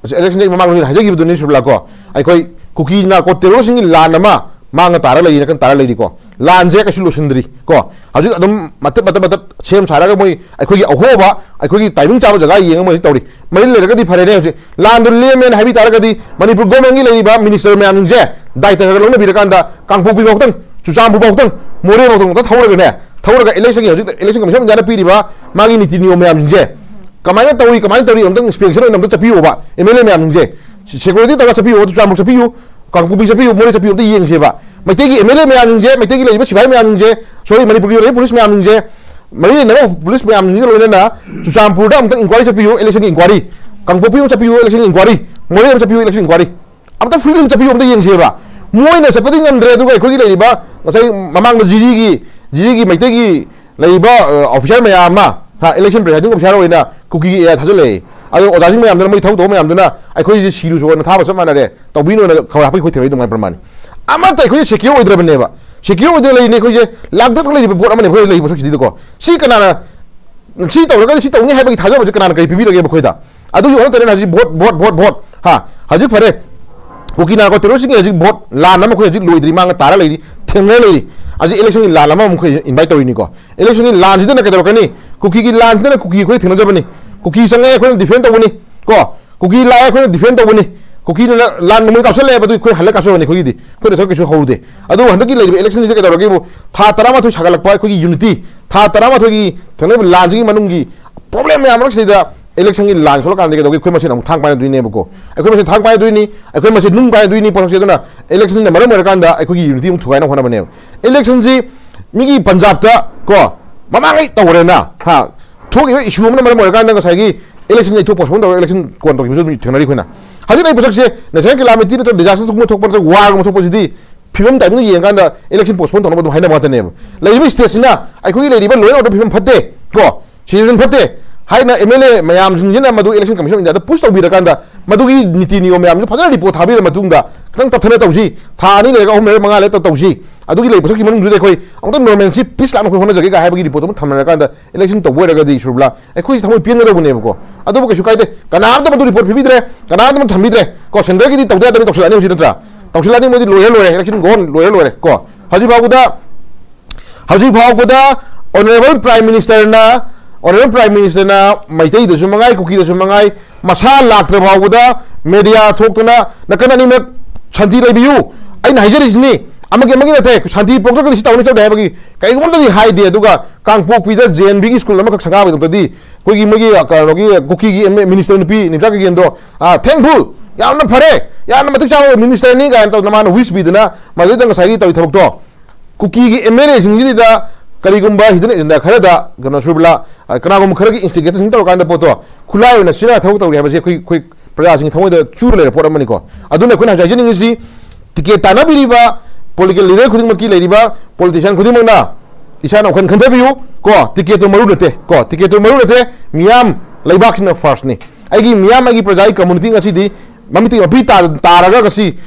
election ꯗꯒꯤ ꯃꯃꯥꯡꯗ ꯍꯥꯏꯖꯈꯤꯕꯗꯨꯅꯤ ꯁꯨꯕ꯭ꯂꯥꯀꯣ, ꯑꯩꯈꯣꯏ ꯀꯨꯀꯤ narco terrorist ꯁꯤꯡꯒꯤ ꯂꯥꯟ ꯑꯃ ꯃꯥꯡꯉ ꯇꯥꯔ ꯂꯩꯔꯤ, ꯅꯥꯀꯟ ꯇꯥꯔ ꯂꯩꯔꯤꯀꯣ꯫ ꯂꯥꯟꯁꯦ ꯀꯩꯁꯨ ꯂꯣꯏꯁꯤꯟꯗ꯭ꯔꯤ ꯀꯣ꯫ ꯍꯧꯖꯤꯛ ꯑꯗꯨꯝ ꯃꯇꯠ ꯃꯇꯠ ꯃꯇꯠ ꯁꯦꯝ ꯁꯥꯔꯒ ꯃꯣꯏ ꯑꯩꯈꯣꯏꯒꯤ ꯑꯍꯣꯕ, ꯑꯩꯈꯣꯏꯒꯤ timing ꯆꯥꯕ ꯖꯒꯥ ꯌꯦꯡꯉ ꯃꯣꯏ ꯇꯧꯔꯤ꯫ ꯃꯔꯤ ꯂꯩꯔꯒꯗꯤ ꯐꯔꯦꯅꯦ꯫ ꯍꯧꯖꯤꯛ ꯂꯥꯟꯗꯣ ꯂꯦꯝꯃꯦꯅ ꯍꯥꯏꯕꯤ ꯇꯥꯔꯒꯗꯤ ꯃꯅꯤꯄꯨꯔ government ꯀꯤ ꯂꯩꯔꯤꯕ minister ꯃꯌꯥꯝꯁꯤꯡꯁꯦ ꯗꯥꯏꯇ ꯈꯔ ꯂꯧꯅꯕꯤꯔꯀꯥꯟꯗ ꯀꯥꯡꯄꯣꯛꯄꯤ ꯐꯥꯎꯇꯪ, ꯆꯨꯔꯆꯥꯟꯄꯨꯔ ꯐꯥꯎꯇꯪ, ꯃꯣꯔꯦ ꯐꯥꯎꯇꯪ ꯑꯝꯇ ꯊꯧꯔꯒꯅꯦ, ꯊꯧꯔꯒ election ꯒꯤ ꯍꯧꯖꯤꯛ election commission of India ꯅ ꯄꯤꯔꯤꯕ ꯃꯥꯒꯤ ꯅꯤꯇꯤ ꯅꯤꯌꯣꯝ ꯃꯌꯥꯝꯁꯤꯡꯁꯦ ꯀꯃꯥꯏꯅ ꯇꯧꯔꯤ, ꯀꯃꯥꯏꯅ ꯇꯧꯔꯤ ꯑꯝꯇꯪ inspection ꯑꯣꯏꯅ ꯑꯝꯇ ꯆꯠꯄꯤꯌꯣꯕ ꯑꯦꯝ ꯑꯦꯜ ꯑꯦ ꯃꯌꯥꯝꯁꯤꯡꯁꯦ꯫ Security ꯇꯧꯔꯒ ꯆꯠꯄꯤꯌꯣ, ꯆꯨꯔꯆꯥꯟꯄꯨꯔ ꯆꯠꯄꯤꯌꯨ, ꯀꯥꯡꯄꯣꯛꯄꯤ ꯆꯠꯄꯤꯌꯨ, ꯃꯣꯔꯦ ꯆꯠꯄꯤꯌꯨ, ꯑꯝꯇ ꯌꯦꯡꯁꯦꯕ꯫ ꯃꯩꯇꯩꯒꯤ ꯑꯦꯝ ꯑꯦꯜ ꯑꯦ ꯃꯌꯥꯝꯁꯤꯡꯁꯦ, ꯃꯩꯇꯩꯒꯤ ꯂꯩꯔꯤꯕ ꯁꯤꯐꯥꯏ ꯃꯌꯥꯝꯁꯤꯡꯁꯦ, sorry, ꯃꯅꯤꯄꯨꯔꯒꯤ ꯂꯩꯔꯤꯕ ꯄꯨꯂꯤꯁ ꯃꯌꯥꯝꯁꯤꯡꯁꯦ, ꯃꯔꯤ ꯂꯩꯅꯕ ꯄꯨꯂꯤꯁ ꯃꯌꯥꯝꯁꯤꯡꯒ ꯂꯣꯏꯅꯅ ꯆꯨꯔꯆꯥꯟꯄꯨꯔꯗ ꯑꯃꯨꯛꯇꯪ inquiry ꯆꯠꯄꯤꯌꯨ, election ꯒꯤ inquiry, ꯀꯥꯡꯄꯣꯛꯄꯤ ꯑꯃ ꯆꯠꯄꯤꯌꯨ, election ꯒꯤ inquiry, ꯃꯣꯔꯦ ꯑꯃ ꯆꯠꯄꯤꯌꯨ, election inquiry꯫ ꯑꯝꯇ free ꯂꯤꯡ ꯆꯠꯄꯤꯌꯨ, ꯑꯝꯇ ꯌꯦꯡꯁꯦꯕ꯫ ꯃꯣꯏꯅ ꯆꯠꯄꯗꯤ ꯉꯝꯗ꯭ꯔꯦ, ꯑꯗꯨꯒ ꯑꯩꯈꯣꯏꯒꯤ ꯂꯩꯔꯤꯕ ꯉꯁꯥꯏ ꯃꯃꯥꯡꯗ ꯖꯤꯔꯤꯒꯤ, ꯖꯤꯔꯤꯒꯤ ꯃꯩꯇꯩꯒꯤ ꯂꯩꯔꯤꯕ, ꯑ, officer ꯃꯌꯥꯝ ꯑꯃ, ꯍꯥ, election presiding officer ꯑꯣꯏꯅ ꯀꯨꯀꯤꯒꯤ ꯑꯦ ꯑꯥꯏ ꯊꯥꯖꯤꯜꯂꯛꯑꯦ꯫ ꯑꯗꯣ ꯑꯣꯖꯥꯁꯤꯡ ꯃꯌꯥꯝꯗꯨꯅ, ꯃꯣꯏ ꯊꯕꯛ ꯇꯧꯕ ꯃꯌꯥꯝꯗꯨꯅ ꯑꯩꯈꯣꯏꯁꯦ ꯁꯤꯔꯨꯁꯨꯅ ꯊꯥꯕ ꯆꯞ ꯃꯥꯟꯅꯔꯦ, ꯇꯧꯕꯤꯅꯣꯅ ꯈꯧꯔꯥꯡꯕꯒꯤ ꯑꯩꯈꯣꯏ ꯊꯦꯡꯅꯩ ꯑꯗꯨꯃꯥꯏꯅ ꯄ꯭ꯔꯃꯥꯟꯅꯤ꯫ ꯑꯃꯠꯇ ꯑꯩꯈꯣꯏꯁꯦ secure ꯑꯣꯏꯗ꯭ꯔꯕꯅꯦꯕ꯫ Secure ꯑꯣꯏꯗꯅ ꯂꯩꯔꯤꯅꯦ ꯑꯩꯈꯣꯏꯁꯦ, ꯂꯥꯡꯇꯛꯅ ꯂꯩꯔꯤꯕ ꯄꯣꯠ ꯑꯃꯅꯦ ꯑꯩꯈꯣꯏ ꯂꯩꯔꯤꯕ ꯃꯁꯛꯁꯤꯗꯤꯀꯣ꯫ ꯁꯤ ꯀꯅꯥꯅ ꯁꯤ ꯇꯧꯔꯒꯗꯤ ꯁꯤ ꯇꯧꯅꯤ ꯍꯥꯏꯕꯒꯤ ꯊꯥꯖꯕꯁꯦ ꯀꯅꯥꯅ ꯀꯔꯤ ꯄꯤꯕꯤꯔꯒꯦꯕ ꯑꯩꯈꯣꯏꯗ? ꯑꯗꯨꯒꯤ ꯑꯣꯟꯅ ꯇꯩꯅ ꯍꯧꯖꯤꯛ ꯚꯣꯠ, ꯚꯣꯠ, ꯚꯣꯠ, ꯚꯣꯠ, ꯍꯥ? ꯍꯧꯖꯤꯛ ꯐꯔꯦ, ꯀꯨꯀꯤ ꯅꯥꯔꯀꯣ ꯇꯦꯔꯣꯔꯤꯁꯁꯤꯡꯒꯤ ꯍꯧꯖꯤꯛ ꯚꯣꯠ ꯂꯥꯟ ꯑꯃ ꯑꯩꯈꯣꯏ ꯍꯧꯖꯤꯛ ꯂꯣꯏꯗ꯭ꯔꯤ, ꯃꯥꯡꯗ ꯇꯥꯔ ꯂꯩꯔꯤ, ꯊꯦꯡꯅꯔ ꯂꯩꯔꯤ꯫ ꯍꯧꯖꯤꯛ ꯏꯂꯦꯛꯁꯟꯒꯤ ꯂꯥꯟ ꯑꯃꯃꯨꯛ ꯑꯩꯈꯣꯏ ꯏꯟꯚꯥꯏꯠ ꯇꯧꯔꯤꯅꯤꯀꯣ꯫ ꯏꯂꯦꯛꯁꯟꯒꯤ ꯂꯥꯟꯁꯤꯗꯅ ꯀꯩꯗꯧꯔꯛꯀꯅꯤ? ꯀꯨꯀꯤꯒꯤ ꯂꯥꯟꯁꯤꯗꯅ ꯀꯨꯀꯤ ꯑꯩꯈꯣꯏ ꯊꯦꯡꯅꯖꯕꯅꯤ, ꯀꯨꯀꯤ ꯆꯪꯉꯛꯑꯦ ꯑꯩꯈꯣꯏꯅ ꯗꯤꯐꯦꯟ ꯇꯧꯕꯅꯤ ꯀꯣ, ꯀꯨꯀꯤ ꯂꯥꯛꯑꯦ ꯑꯩꯈꯣꯏꯅ ꯗꯤꯐꯦꯟ ꯇꯧꯕꯅꯤ, ꯀꯨꯀꯤꯅ ꯂꯥꯟ ꯅꯣꯡꯃꯩ ꯀꯥꯞꯁꯜꯂꯛꯑꯦꯕ, ꯑꯗꯨ ꯑꯩꯈꯣꯏ ꯍꯜꯂ ꯀꯥꯞꯁꯜꯂꯅꯤ ꯑꯩꯈꯣꯏꯒꯤꯗꯤ, ꯑꯩꯈꯣꯏꯅ ꯁꯔꯨꯛ ꯀꯩꯁꯨ ꯍꯧꯗꯦ꯫ ꯑꯗꯨꯕꯨ ꯍꯟꯗꯛꯀꯤ ꯂꯩꯔꯤꯕ ꯏꯂꯦꯛꯁꯟꯁꯤꯗ ꯀꯩꯗꯧꯔꯒꯦꯕꯨ? ꯊꯥ ꯇꯔꯥꯃꯥꯊꯣꯏ ꯁꯥꯒꯠꯂꯛꯄ ꯑꯩꯈꯣꯏꯒꯤ ꯌꯨꯅꯤꯇꯤ, ꯊꯥ ꯇꯔꯥꯃꯥꯊꯣꯏꯒꯤ ꯊꯦꯡꯅꯔꯤꯕ ꯂꯥꯟꯁꯤꯒꯤ ꯃꯅꯨꯡꯒꯤ ꯄ꯭ꯔꯣꯕ꯭ꯂꯦꯝ ꯃꯌꯥꯝ ꯃꯔꯛꯁꯤꯗ ꯏꯂꯦꯛꯁꯟꯒꯤ ꯂꯥꯟ ꯁꯣꯛꯂꯀꯥꯟꯗ ꯀꯩꯗꯧꯒꯦ? ꯑꯩꯈꯣꯏ ꯃꯁꯦꯟ ꯑꯃꯨꯛ ꯊꯥꯡ ꯄꯥꯏꯅꯗꯣꯏꯅꯦꯕꯀꯣ, ꯑꯩꯈꯣꯏ ꯃꯁꯦꯟ ꯊꯥꯡ ꯄꯥꯏꯅꯗꯣꯏꯅꯤ, ꯑꯩꯈꯣꯏ ꯃꯁꯦꯟ ꯅꯨꯡ ꯄꯥꯏꯅꯗꯣꯏꯅꯤ ꯄꯣꯠꯁꯛꯁꯦ꯫ ꯑꯗꯨꯅ ꯏꯂꯦꯛꯁꯟꯅ ꯃꯔꯝ ꯑꯣꯏꯔꯀꯥꯟꯗ ꯑꯩꯈꯣꯏꯒꯤ ꯌꯨꯅꯤꯇꯤ ꯑꯃꯨꯛ ꯊꯨꯒꯥꯏꯅꯕ ꯍꯣꯠꯅꯕꯅꯦꯕ꯫ ꯏꯂꯦꯛꯁꯟꯁꯤ ꯃꯤꯒꯤ ꯄꯟꯖꯥꯕꯇ ꯀꯣ ꯃꯃꯥꯡꯉꯩ ꯇꯧꯈ꯭ꯔꯦꯅ, ꯍꯥ, ꯊꯣꯛꯏꯕ ꯏꯁꯨ ꯑꯃꯅ ꯃꯔꯝ ꯑꯣꯏꯔꯀꯥꯟꯗ ꯉꯁꯥꯏꯒꯤ ꯏꯂꯦꯛꯁꯟ ꯌꯩꯊꯣꯛ ꯄꯣꯁꯄꯣꯟ ꯇꯧꯔꯒ ꯏꯂꯦꯛꯁꯟ ꯀꯣꯟ ꯇꯧꯈꯤꯕꯁꯨ ꯑꯗꯨꯝ ꯊꯦꯡꯅꯔꯤ ꯑꯩꯈꯣꯏꯅ꯫ ꯍꯧꯖꯤꯛ ꯂꯩꯕ ꯄꯣꯠꯁꯛꯁꯦ ꯅꯦꯁꯅꯦꯜ ꯀꯦꯂꯥꯃꯤꯇꯤ ꯅꯠꯇ꯭ꯔꯒ ꯗꯤꯖꯥꯁꯇꯔꯒꯨꯝꯕ ꯊꯣꯛꯄ ꯅꯠꯇ꯭ꯔꯒ ꯋꯥꯔꯒꯨꯝꯕ ꯊꯣꯛꯄꯁꯤꯗꯤ ꯐꯤꯕꯝ ꯇꯥꯏꯃꯤꯡꯗ ꯌꯦꯡꯉꯀꯥꯟꯗ ꯏꯂꯦꯛꯁꯟ ꯄꯣꯁꯄꯣꯟ ꯇꯧꯅꯕ ꯑꯗꯨꯝ ꯍꯥꯏꯅꯕ ꯉꯥꯛꯇꯅꯦꯕ꯫ ꯂꯩꯔꯤꯕ ꯁ꯭ꯇꯦꯠꯁꯤꯅ ꯑꯩꯈꯣꯏꯒꯤ ꯂꯩꯔꯤꯕ ꯂꯣ ꯑꯦꯟ ꯑꯣꯔꯗꯔ ꯐꯤꯕꯝ ꯐꯠꯇꯦ ꯀꯣ, ꯁꯤꯆꯨꯋꯦꯁꯟ ꯐꯠꯇꯦ ꯍꯥꯏꯅ ꯑꯦꯝ ꯑꯦꯜ ꯑꯦ ꯃꯌꯥꯝꯁꯤꯡꯁꯤꯅ ꯃꯗꯨ ꯏꯂꯦꯛꯁꯟ ꯀꯃꯤꯁꯟ ꯑꯣꯐ ꯏꯟꯗꯤꯌꯥꯗ ꯄꯨꯁ ꯇꯧꯕꯤꯔꯀꯥꯟꯗ ꯃꯗꯨꯒꯤ ꯅꯤꯇꯤ ꯅꯤꯌꯣꯝ ꯃꯌꯥꯝꯁꯨ ꯐꯖꯅ ꯔꯤꯄꯣꯔꯠ ꯊꯥꯕꯤꯔ ꯃꯇꯨꯡꯗ ꯈꯤꯇꯪ ꯇꯞꯊꯅ ꯇꯧꯁꯤ, ꯊꯥ ꯑꯅꯤ ꯂꯩꯔꯒ ꯑꯍꯨꯝ ꯂꯩꯔꯒ ꯃꯉꯥ ꯂꯩꯔꯒ ꯇꯧꯁꯤ, ꯑꯗꯨꯒꯤ ꯂꯩꯕ ꯄꯣꯠꯁꯛꯀꯤ ꯃꯅꯨꯡꯗꯨꯗ ꯑꯩꯈꯣꯏ ꯑꯃꯨꯛꯇꯪ ꯅꯣꯔꯃꯦꯜꯁꯤ ꯄꯤꯁ ꯂꯥꯛꯅ ꯑꯩꯈꯣꯏ ꯍꯣꯠꯅꯖꯒꯦ ꯀꯥꯏ ꯍꯥꯏꯕꯒꯤ ꯔꯤꯄꯣꯔꯠ ꯑꯃ ꯊꯝꯅꯔꯀꯥꯟꯗ ꯏꯂꯦꯛꯁꯟ ꯇꯧꯕ ꯑꯣꯏꯔꯒꯗꯤ ꯁꯨꯔꯕꯂꯥ ꯑꯩꯈꯣꯏꯁꯤ ꯊꯃꯣꯏ ꯄꯦꯟꯒꯗꯧꯕꯅꯦꯕꯀꯣ꯫ ꯑꯗꯨꯕꯨ ꯀꯩꯁꯨ ꯀꯥꯏꯗꯦ, ꯀꯅꯥꯝꯇ ꯃꯗꯨ ꯔꯤꯄꯣꯔꯠ ꯄꯤꯕꯤꯗ꯭ꯔꯦ, ꯀꯅꯥꯝꯇ ꯊꯝꯕꯤꯗ꯭ꯔꯦ ꯀꯣ꯫ ꯁꯦꯟꯇꯔꯒꯤꯗꯤ ꯇꯧꯗ ꯌꯥꯗꯕꯅꯤ, ꯇꯧꯁꯤꯜꯂꯛꯑꯅꯤ ꯍꯧꯖꯤꯛ ꯅꯠꯇ꯭ꯔꯥ? ꯇꯧꯁꯤꯜꯂꯛꯑꯅꯤ, ꯃꯣꯏꯗꯤ ꯂꯣꯏꯔ ꯂꯣꯏꯔꯦ, ꯏꯂꯦꯛꯁꯟ ꯒꯣꯟ ꯂꯣꯏꯔ ꯂꯣꯏꯔꯦ ꯀꯣ꯫ ꯍꯧꯖꯤꯛ ꯐꯥꯎꯕꯗ, ꯍꯧꯖꯤꯛ ꯐꯥꯎꯕꯗ ꯑꯣꯅꯔꯦꯕꯜ ꯄ꯭ꯔꯥꯏꯝ ꯃꯤꯅꯤꯁꯇꯔꯅ, ꯑꯣꯅꯔꯦꯕꯜ ꯄ꯭ꯔꯥꯏꯝ ꯃꯤꯅꯤꯁꯇꯔꯅ ꯃꯩꯇꯩꯗꯁꯨ ꯃꯉꯥꯏ, ꯀꯨꯀꯤꯗꯁꯨ ꯃꯉꯥꯏ, ꯃꯁꯥ ꯂꯥꯛꯇ꯭ꯔ ꯐꯥꯎꯕꯗ ꯃꯦꯗꯤꯌꯥ ꯊꯣꯛꯇꯅ ꯅꯥꯀꯟ ꯑꯅꯤꯃꯛ ꯁꯥꯟꯇꯤ ꯂꯩꯕꯤꯌꯨ꯫ ꯑꯩꯅ ꯍꯥꯏꯖꯔꯤꯁꯤꯅꯤ, ꯑꯃꯒꯤ ꯑꯃꯒꯤ ꯅꯠꯇꯦ, ꯁꯥꯟꯇꯤ ꯄꯣꯛꯇ꯭ꯔꯒꯗꯤ ꯁꯤ ꯇꯧꯅꯤ ꯇꯧꯗꯦ ꯍꯥꯏꯕꯒꯤ ꯀꯩꯒꯨꯝꯕꯗꯤ ꯍꯥꯏꯗꯦ꯫ ꯑꯗꯨꯒ ꯀꯥꯡꯄꯣꯛꯄꯤꯗ ꯖꯦ ꯑꯦꯟ ꯕꯤꯒꯤ ꯁ꯭ꯀꯨꯜ ꯑꯃꯈꯛ ꯁꯪꯒꯥꯕꯒꯤꯗꯃꯛꯇꯗꯤ ꯑꯩꯈꯣꯏꯒꯤ ꯃꯣꯏꯒꯤ, ꯑ, ꯀꯩꯅꯣꯒꯤ ꯀꯨꯀꯤꯒꯤ ꯑꯦꯝ ꯑꯦ ꯃꯤꯅꯤꯁꯇꯔ ꯅꯨꯄꯤ ꯅꯤꯝꯆꯥ ꯀꯤꯀꯦꯟꯗꯣ, ꯑ, thankful, ꯌꯥꯝꯅ ꯐꯔꯦ, ꯌꯥꯝꯅ ꯃꯇꯤꯛ ꯆꯥꯕ ꯃꯤꯅꯤꯁꯇꯔꯅꯤ ꯀꯥꯏꯅ ꯇꯧꯗꯅ ꯃꯥꯅ ꯋꯤꯁ ꯄꯤꯗꯅ ꯃꯗꯨꯗ ꯉꯁꯥꯏꯒꯤ ꯇꯧꯔꯤ ꯊꯕꯛꯇꯣ ꯀꯨꯀꯤꯒꯤ ꯑꯦꯝ ꯑꯦꯜ ꯑꯦꯁꯤꯡꯁꯤꯗ ꯀꯔꯤꯒꯨꯝꯕ ꯍꯤꯗꯟ ꯑꯦꯖꯦꯟꯗꯥ ꯈꯔꯗ ꯀꯩꯅꯣ ꯁꯨꯔꯕꯂꯥ, ꯑ, ꯀꯅꯥꯒꯨꯝꯕ ꯈꯔꯒꯤ ꯏꯟꯁꯇꯤꯒꯦꯇꯔꯁꯤꯡ ꯇꯧꯔꯀꯥꯟꯗ ꯄꯣꯠꯇꯣ ꯈꯨꯠꯂꯥꯏ ꯑꯣꯏꯅ ꯁꯤꯖꯤꯟꯅ ꯊꯕꯛ ꯇꯧꯔꯤ ꯍꯥꯏꯕꯁꯤ ꯑꯩꯈꯣꯏ, ꯑꯩꯈꯣꯏ ꯄ꯭ꯔꯖꯥꯁꯤꯡꯒꯤ ꯊꯃꯣꯏꯗ ꯆꯨꯔ ꯂꯩꯔꯕ ꯄꯣꯠ ꯑꯃꯅꯤꯀꯣ꯫ ꯑꯗꯨꯅ ꯑꯩꯈꯣꯏꯅ ꯍꯧꯖꯤꯛ ꯍꯥꯏꯖꯅꯤꯡꯉꯤꯁꯤ ꯇꯤꯀꯦꯠ ꯇꯥꯟꯅꯕꯤꯔꯤꯕ ꯄꯣꯂꯤꯇꯤꯀꯦꯜ ꯂꯤꯗꯔ ꯈꯨꯗꯤꯡꯃꯛꯀꯤ ꯂꯩꯔꯤꯕ ꯄꯣꯂꯤꯇꯤꯁꯤꯌꯥꯟ ꯈꯨꯗꯤꯡꯃꯛꯅ ꯏꯁꯥꯅ ꯋꯥꯈꯜ ꯈꯟꯊꯕꯤꯌꯨ ꯀꯣ꯫ ꯇꯤꯀꯦꯠꯇꯨ ꯃꯔꯨ ꯅꯠꯇꯦ ꯀꯣ, ꯇꯤꯀꯦꯠꯇꯨ ꯃꯔꯨ ꯅꯠꯇꯦ꯫ ꯃꯤꯌꯥꯝ, ꯂꯩꯕꯥꯛꯁꯤꯅ ꯐꯥꯔꯁꯅꯤ꯫ ꯑꯩꯒꯤ ꯃꯤꯌꯥꯝ, ꯑꯩꯒꯤ ꯄ꯭ꯔꯖꯥꯒꯤ ꯀꯝꯃꯨꯅꯤꯇꯤ ꯉꯁꯤꯗꯤ ꯃꯃꯤꯠꯇꯒꯤ ꯃꯄꯤ ꯇꯥ-, ꯇꯥꯔꯒ ꯉꯁꯤ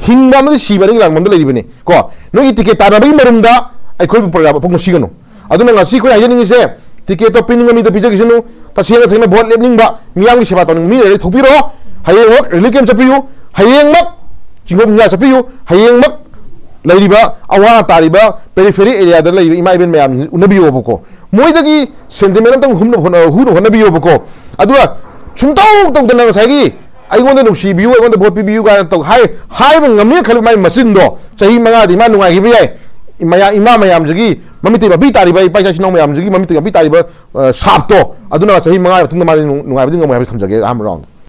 ꯍꯤꯡꯕ ꯑꯃꯗꯤ ꯁꯤꯕ ꯑꯅꯤꯒꯤ ꯂꯥꯡꯕꯟꯗ ꯂꯩꯔꯤꯕꯅꯤ ꯀꯣ꯫ ꯅꯣꯏꯒꯤ ꯇꯤꯀꯦꯠ ꯇꯥꯟꯅꯕꯒꯤ ꯃꯔꯨꯝꯗ ꯑꯩꯈꯣꯏꯕꯨ ꯄ꯭ꯔꯖꯥ ꯑꯄꯨꯝꯕ ꯁꯤꯒꯅꯨ꯫ ꯑꯗꯨꯅ ꯉꯁꯤ ꯑꯩꯈꯣꯏ ꯍꯥꯏꯖꯅꯤꯡꯉꯤꯁꯦ, ꯇꯤꯀꯦꯠꯇꯣ ꯄꯤꯅꯤꯡꯕ ꯃꯤꯗ ꯄꯤꯖꯈꯤꯁꯅꯨ꯫ ꯇꯁꯦꯡꯅ ꯊꯦꯡꯅ ꯚꯣꯠ ꯂꯦꯞꯅꯤꯡꯕ, ꯃꯤꯌꯥꯝꯒꯤ ꯁꯦꯕꯥ ꯇꯧꯅꯤꯡꯕ ꯃꯤ ꯂꯩꯔꯗꯤ ꯊꯣꯛꯄꯤꯔꯛꯑꯣ꯫ ꯍꯌꯦꯡꯃꯛ ꯔꯤꯂꯤꯐ ꯀꯦꯝꯞ ꯆꯠꯄꯤꯌꯨ, ꯍꯌꯦꯡꯃꯛ ꯆꯤꯡꯈꯣꯡ ꯆꯤꯡꯌꯥ ꯆꯠꯄꯤꯌꯨ, ꯍꯌꯦꯡꯃꯛ ꯂꯩꯔꯤꯕ ꯑꯋꯥ ꯇꯥꯔꯤꯕ ꯄꯦꯔꯤꯐꯦꯔꯤ ꯑꯦꯔꯤꯌꯥꯗ ꯂꯩꯔꯤꯕ ꯏꯃꯥ ꯏꯕꯦꯟ ꯃꯌꯥꯝ ꯎꯅꯕꯤꯌꯣꯕꯀꯣ꯫ ꯃꯣꯏꯗꯒꯤ ꯁꯦꯟꯇꯤꯃꯦꯟ ꯑꯝꯇꯪ ꯍꯨꯝꯅ ꯍꯣꯠꯅ-, ꯍꯨꯅ ꯍꯣꯠꯅꯕꯤꯌꯣꯕꯀꯣ꯫ ꯑꯗꯨꯒ ꯁꯨꯝꯇꯧ ꯇꯧꯗꯅ ꯉꯁꯥꯏꯒꯤ "ꯑꯩꯉꯣꯟꯗ ꯅꯨꯡꯁꯤꯕꯤꯌꯨ, ꯑꯩꯉꯣꯟꯗ ꯚꯣꯠ ꯄꯤꯕꯤꯌꯨ" ꯀꯥꯏꯅ ꯇꯧ ꯍꯥꯏ-, ꯍꯥꯏꯕ ꯉꯝꯅꯤ ꯈꯜꯂꯤ ꯃꯥꯏ ꯃꯆꯤꯟꯗꯣ꯫ ꯆꯍꯤ ꯃꯉꯥꯗꯤ ꯏꯃꯥ ꯅꯨꯡꯉꯥꯏꯈꯤꯕ ꯌꯥꯏ꯫ ꯏꯃꯥ, ꯏꯃꯥ ꯃꯌꯥꯝꯁꯤꯒꯤ ꯃꯃꯤꯠꯇꯒꯤ ꯃꯄꯤ ꯇꯥꯔꯤꯕ, ꯏꯄꯥ ꯏꯆꯥ ꯏꯆꯤꯟ ꯏꯅꯥꯎ ꯃꯌꯥꯝꯁꯤꯒꯤ ꯃꯃꯤꯠꯇꯒꯤ ꯃꯄꯤ ꯇꯥꯔꯤꯕ, ꯑ, ꯁꯥꯞꯇꯣ, ꯑꯗꯨꯅ ꯆꯍꯤ ꯃꯉꯥꯒꯤ ꯃꯇꯨꯡꯗ ꯃꯥꯗꯤ ꯅꯨꯡ-, ꯅꯨꯡꯉꯥꯏꯕꯗꯤ ꯉꯝꯃꯣꯏ ꯍꯥꯏꯕ ꯊꯝꯖꯒꯦ ꯑꯍꯥꯟꯕ ꯔꯥꯎꯟꯗ꯫